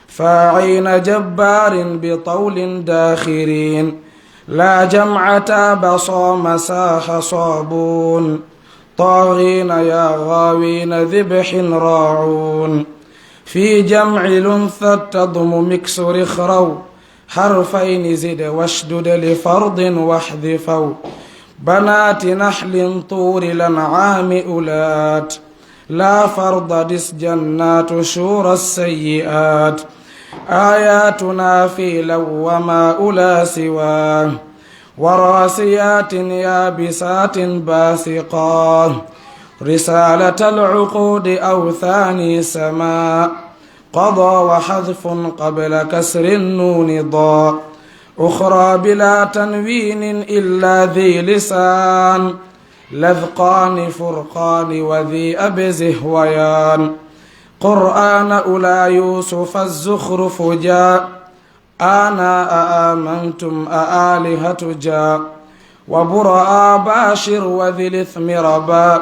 فاعين جبار بطول داخرين. لا جمع تاب صام ساح صابون، طاغين يا غاوين ذبح راعون. في جمع لنثى تضم مكسر اخرو، حرفين زد واشدد لفرض واحذفوا. بنات نحل طور الأنعام أولات، لا فرض دس جنات شورى السيئات. آياتنا فيلا وما أولى سواه، وراسيات يابسات باسقاه. رسالة العقود أو ثاني سما، قضى وحذف قبل كسر النون ضا. أخرى بلا تنوين إلا ذي لسان، لذقان فرقان وذي أبزه ويان. قرآن أولى يوسف الزخرف جاء، آناء آمنتم أآلهة جاء. وبرآ باشر وذي الإثم ربا،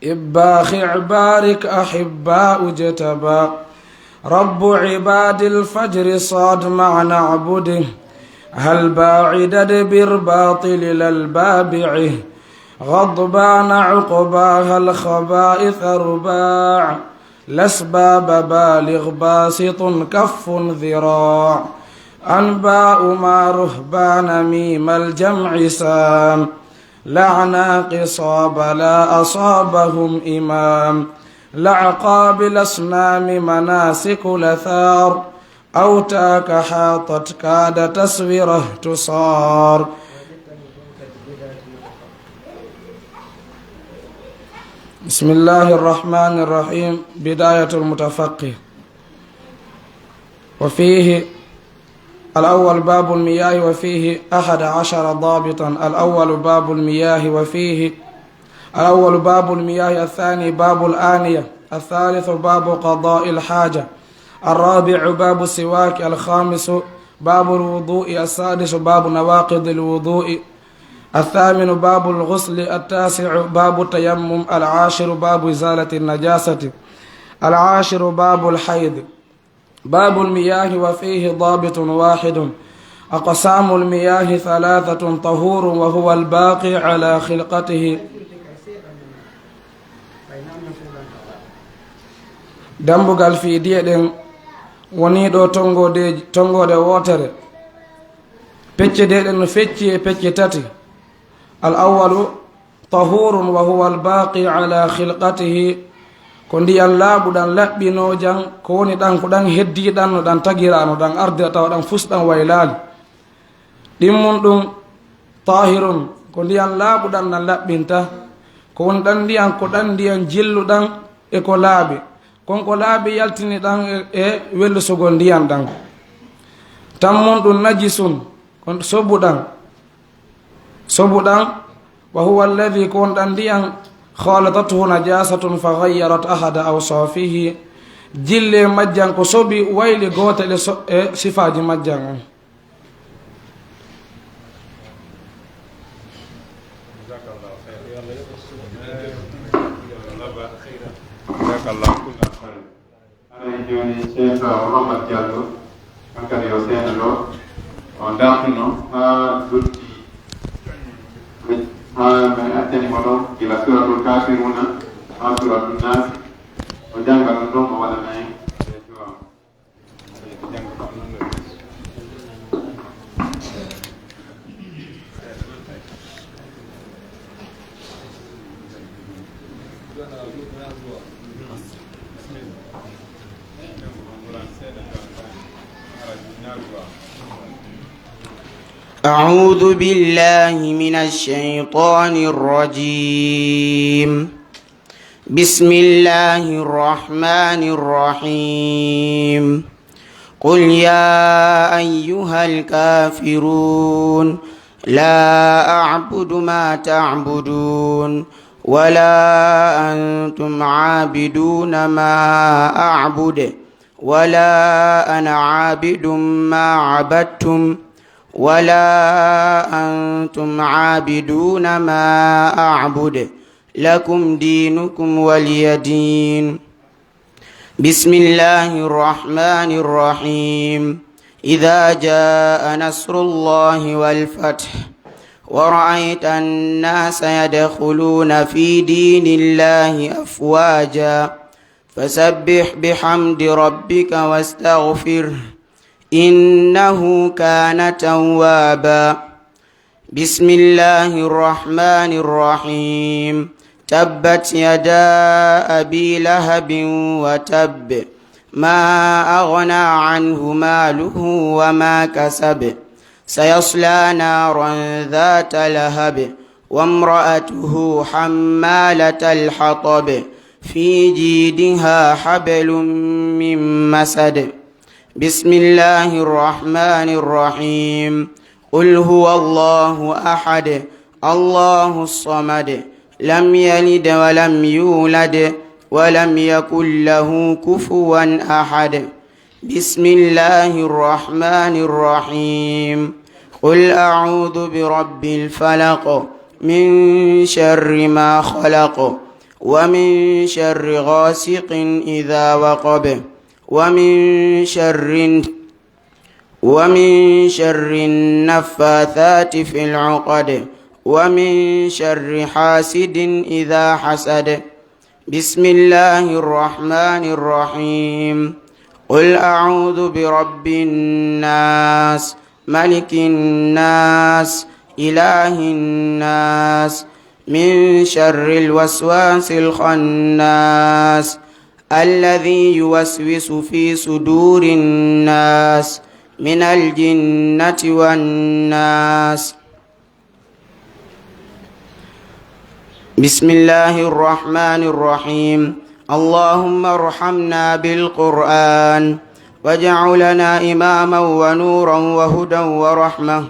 إباخع بارك أحباء اجتبى. رب عباد الفجر صاد مع نعبده، هل باعدد برباطل للبابعه. غضبان عقباها الخبائث رباع، لسباب بالغ باسط كف ذراع. أنباء ما رهبان ميم الجمع سام، لعناق صاب لا أصابهم إمام. لعقاب الأصنام مناسك لثار، أوتاك حاطت كاد تسوره تصار. بسم الله الرحمن الرحيم. بداية المتفقه. وفيه الأول باب المياه وفيه أحد عشر ضابطا. الأول باب المياه وفيه، الأول باب المياه، الثاني باب الآنية، الثالث باب قضاء الحاجة، الرابع باب السواك، الخامس باب الوضوء، السادس باب نواقض الوضوء، الثامن باب الغسل، التاسع باب التيمم، العاشر باب إزالة النجاسة، العاشر باب الحيض. باب المياه وفيه ضابط واحد. أقسام المياه ثلاثة: طهور وهو الباقي على خلقته، Dambugal fii diye ɗen wonii ɗoo tonngoode-, tonngoode wootere. Pecce diye ɗen no fecci e pecce tati. Al awwalu tahurun wa huwa al baaqi ala khilqatihi, ko ndiyan laaɓuɗan laɓɓinoojan, ko woni ɗan, ko ɗan heddii ɗan, no ɗan tagiraa, no ɗan ardira, tawa ɗan fus ɗan waylaali. Ɗimmun ɗun, tahirun, ko ndiyan laaɓuɗan ɗan laɓɓinta, ko woni ɗan ndiyan, ko ɗan ndiyan jilluɗan e ko laaɓi. Kon ko laaɓi yaltini ɗan e, e wellusugol ndiyan ɗan. Tammun ɗun najisun, kon sobuɗan. Sobuɗan, wa huwa alladhi, ko won ɗan ndiyan, khalatathu najasatun fa ghayyarat ahada awsafihi. Jille majjan ko sobi wayli gootel e so-, e sifaaji majjan on. Jazakallahu khairan. Jazakallahu kulla khairan. Haray jooni Cheikh Mouhammad Diallo, on kadi o seena ɗoo. O dartuno haa lutti, haa mi accani mo ɗon gila Suratul Kafiruna haa Suratul Nas. O jannga ɗum ɗon, o waɗana en e du'a. أعوذ بالله من الشيطان الرجيم. بسم الله الرحمن الرحيم. قل يا أيها الكافرون، لا أعبد ما تعبدون، ولا أنتم عابدون ما أعبد، ولا أنا عابد ما عبدتم، ولا أنتم عابدون ما أعبد، لكم دينكم ولي دين. بسم الله الرحمن الرحيم. إذا جاء نصر الله والفتح ورأيت الناس يدخلون في دين الله أفواجا فسبح بحمد ربك واستغفره إنه كان توابا. بسم الله الرحمن الرحيم. تبت يدا أبي لهب وتب. ما أغنى عنه ماله وما كسب. سيصلى نارا ذات لهب. وامرأته حمالة الحطب. في جيدها حبل من مسد. بسم الله الرحمن الرحيم. قل هو الله أحد، الله الصمد، لم يلد ولم يولد، ولم يكن له كفوا أحد. بسم الله الرحمن الرحيم. قل أعوذ برب الفلق، من شر ما خلق، ومن شر غاسق إذا وقب، ومن شر، ومن شر النفاثات في العقد، ومن شر حاسد إذا حسد. بسم الله الرحمن الرحيم. قل أعوذ برب الناس، ملك الناس، إله الناس، من شر الوسواس الخناس، الذي يوسوس في صدور الناس، من الجنة والناس. بسم الله الرحمن الرحيم. اللهم ارحمنا بالقرآن، واجعل لنا إماما ونورا وهدى ورحمة.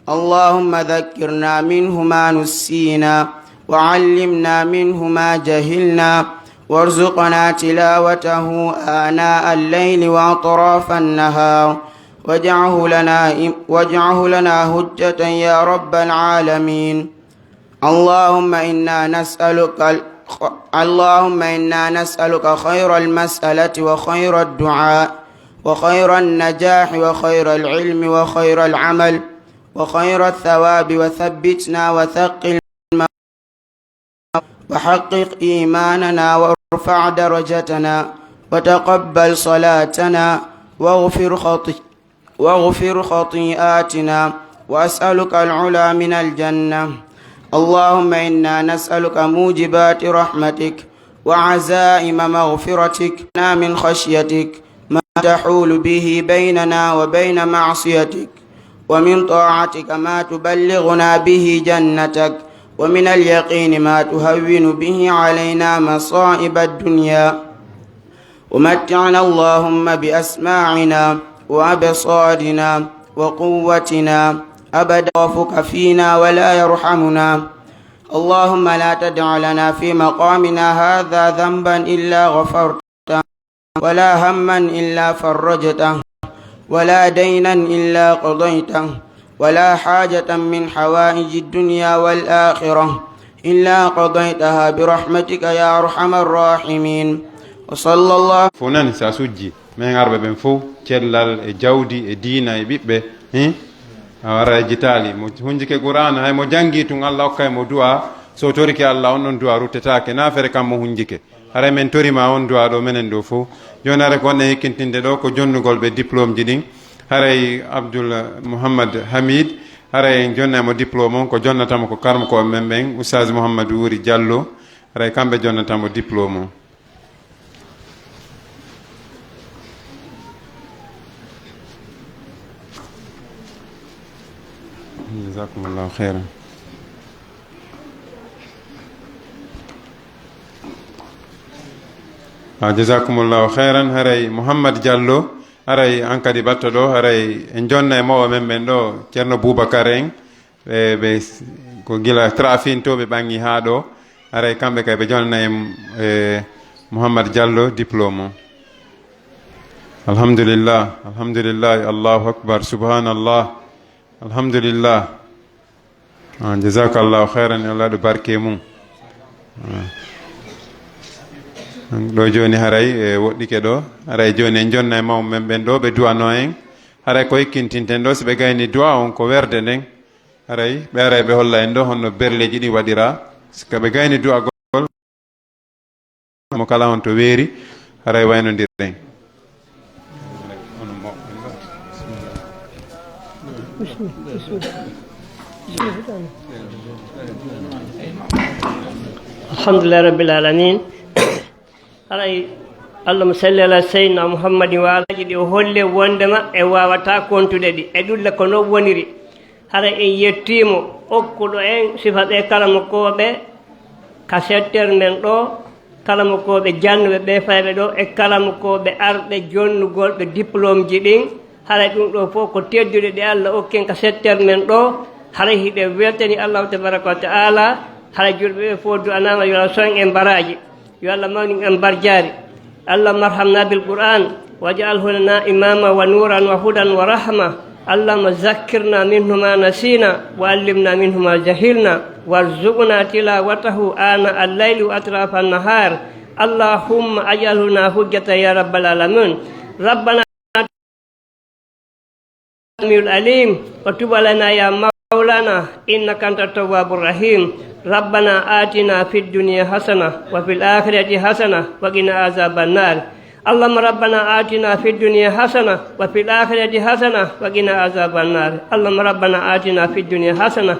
اللهم ذكرنا منه ما نسينا، وعلمنا منه ما جهلنا، وارزقنا تلاوته آناء الليل وأطراف النهار، واجعله لنا، واجعله لنا حجة يا رب العالمين. اللهم إنا نسألك ال-، اللهم إنا نسألك خير المسألة وخير الدعاء وخير النجاح وخير العلم وخير العمل وخير الثواب، وثبتنا وثقل وحقق إيماننا وارفع درجتنا وتقبل صلاتنا واغفر خطي واغفر خطيئاتنا وأسألك العلا من الجنة. اللهم إنا نسألك موجبات رحمتك وعزائم مغفرتك، من خشيتك ما تحول به بيننا وبين معصيتك، ومن طاعتك ما تبلغنا به جنتك، ومن اليقين ما تهون به علينا مصائب الدنيا، ومتعنا اللهم بأسماعنا وأبصارنا وقوتنا أبدا، يخافك فينا ولا يرحمنا. اللهم لا تدع لنا في مقامنا هذا ذنبا إلا غفرته، ولا هما إلا فرجته، ولا دينا إلا قضيته، ولا حاجة من حوائج الدنيا والآخرة إلا قضيتها برحمتك يا أرحم الراحمين. وصلى الله. Fof nani, si a sujji, men arɓe ɓen fof, cellal e jawdi e diina e ɓiɓɓe, hin? A wara e jitaali. Mo hunjike Qur'aana, hay mo janngi tun, Allah hokkay mo du'a. So o torike Allah, on ɗon du'a ruttetaake. Na fere kam mo hunjike. Haray men tori ma on du'a ɗo menen ɗo fof. Jooni haray ko wonɗen hikkintinde ɗo ko jonnugol ɓe diplôme ji ɗin. Haray Abdul Muhammad Hamid, haray en jonnay mo diplôme on, ko jonnata mo ko karmokooɓe men ɓen, Oustaz Muhammad Wuri Diallo. Haray kamɓe jonnata mo diplôme on. Jazakumullahu khairan. Ah, jazakumullahu khairan. Haray Muhammad Diallo, haray an kadi ɓatto ɗo, haray en jonnay mawɓe men ɓen ɗo, Ceerno Boubacar en, ɓe, ɓe s-, ko gila Trafin to ɓe ɓangi haa ɗo, haray kamɓe kay ɓe jonnay en, eh, Muhammad Diallo diplôme o. Alhamdulillah, alhamdulillah, Allahu akbar, subhanallah, alhamdulillah. Ah, jazakallahu khairan, Allah ɗo barke mum. Ah. Ɗo jooni haray, e, woɗɗike ɗo. Haray jooni en jonnay mawɓe men ɓen ɗo, ɓe du'ano en. Haray ko hikkintinten ɗo, si ɓe gayni du'a on ko werde nden. Haray, ɓe aray ɓe holla en ɗo honno berleeji ɗin waɗira. Si ka ɓe gayni du'agol, mo kala on to weeri, haray waynondiren. Alhamdulillahi Rabbil Alamin. Haray, Allahumma salli ala Sayyidina Muhammadin wa ala alihi ɗi o holli wondema en waawataa kontude ɗi. E ɗulla ko non woniri. Haray en yettii mo, okkuɗo en sifa ɓee karamokooɓe ka secteur men ɗoo, karamokooɓe jannuɓe ɓee fayɓe ɗoo, e karamokooɓe arɓe jonnugol ɓe diplôme ji ɗin. Haray ɗum ɗoo fof ko tedduɗe ɗe Allah okki en ka secteur men ɗoo. Haray hiɗen weltani Allahu tabaraka wa ta'ala. Haray julɓe ɓe fof du'anaama yo Allah soñ en baraaji. Yo Allah mawnin en barjaari. اللهم ارحمنا بالقرآن واجعله لنا إماما ونورا وهدى ورحمة. اللهم ذكرنا منه ما نسينا وعلمنا منه ما جهلنا وارزقنا تلاوته آناء الليل وأطراف النهار. اللهم اجعله لنا حجة يا رب العالمين. ربنا السميع العليم وتب علينا يا مولانا إنك أنت التواب الرحيم. ربنا آتنا في الدنيا حسنة وفي الآخرة حسنة وقنا عذاب النار. اللهم ربنا آتنا في الدنيا حسنة وفي الآخرة حسنة وقنا عذاب النار. اللهم ربنا آتنا في الدنيا حسنة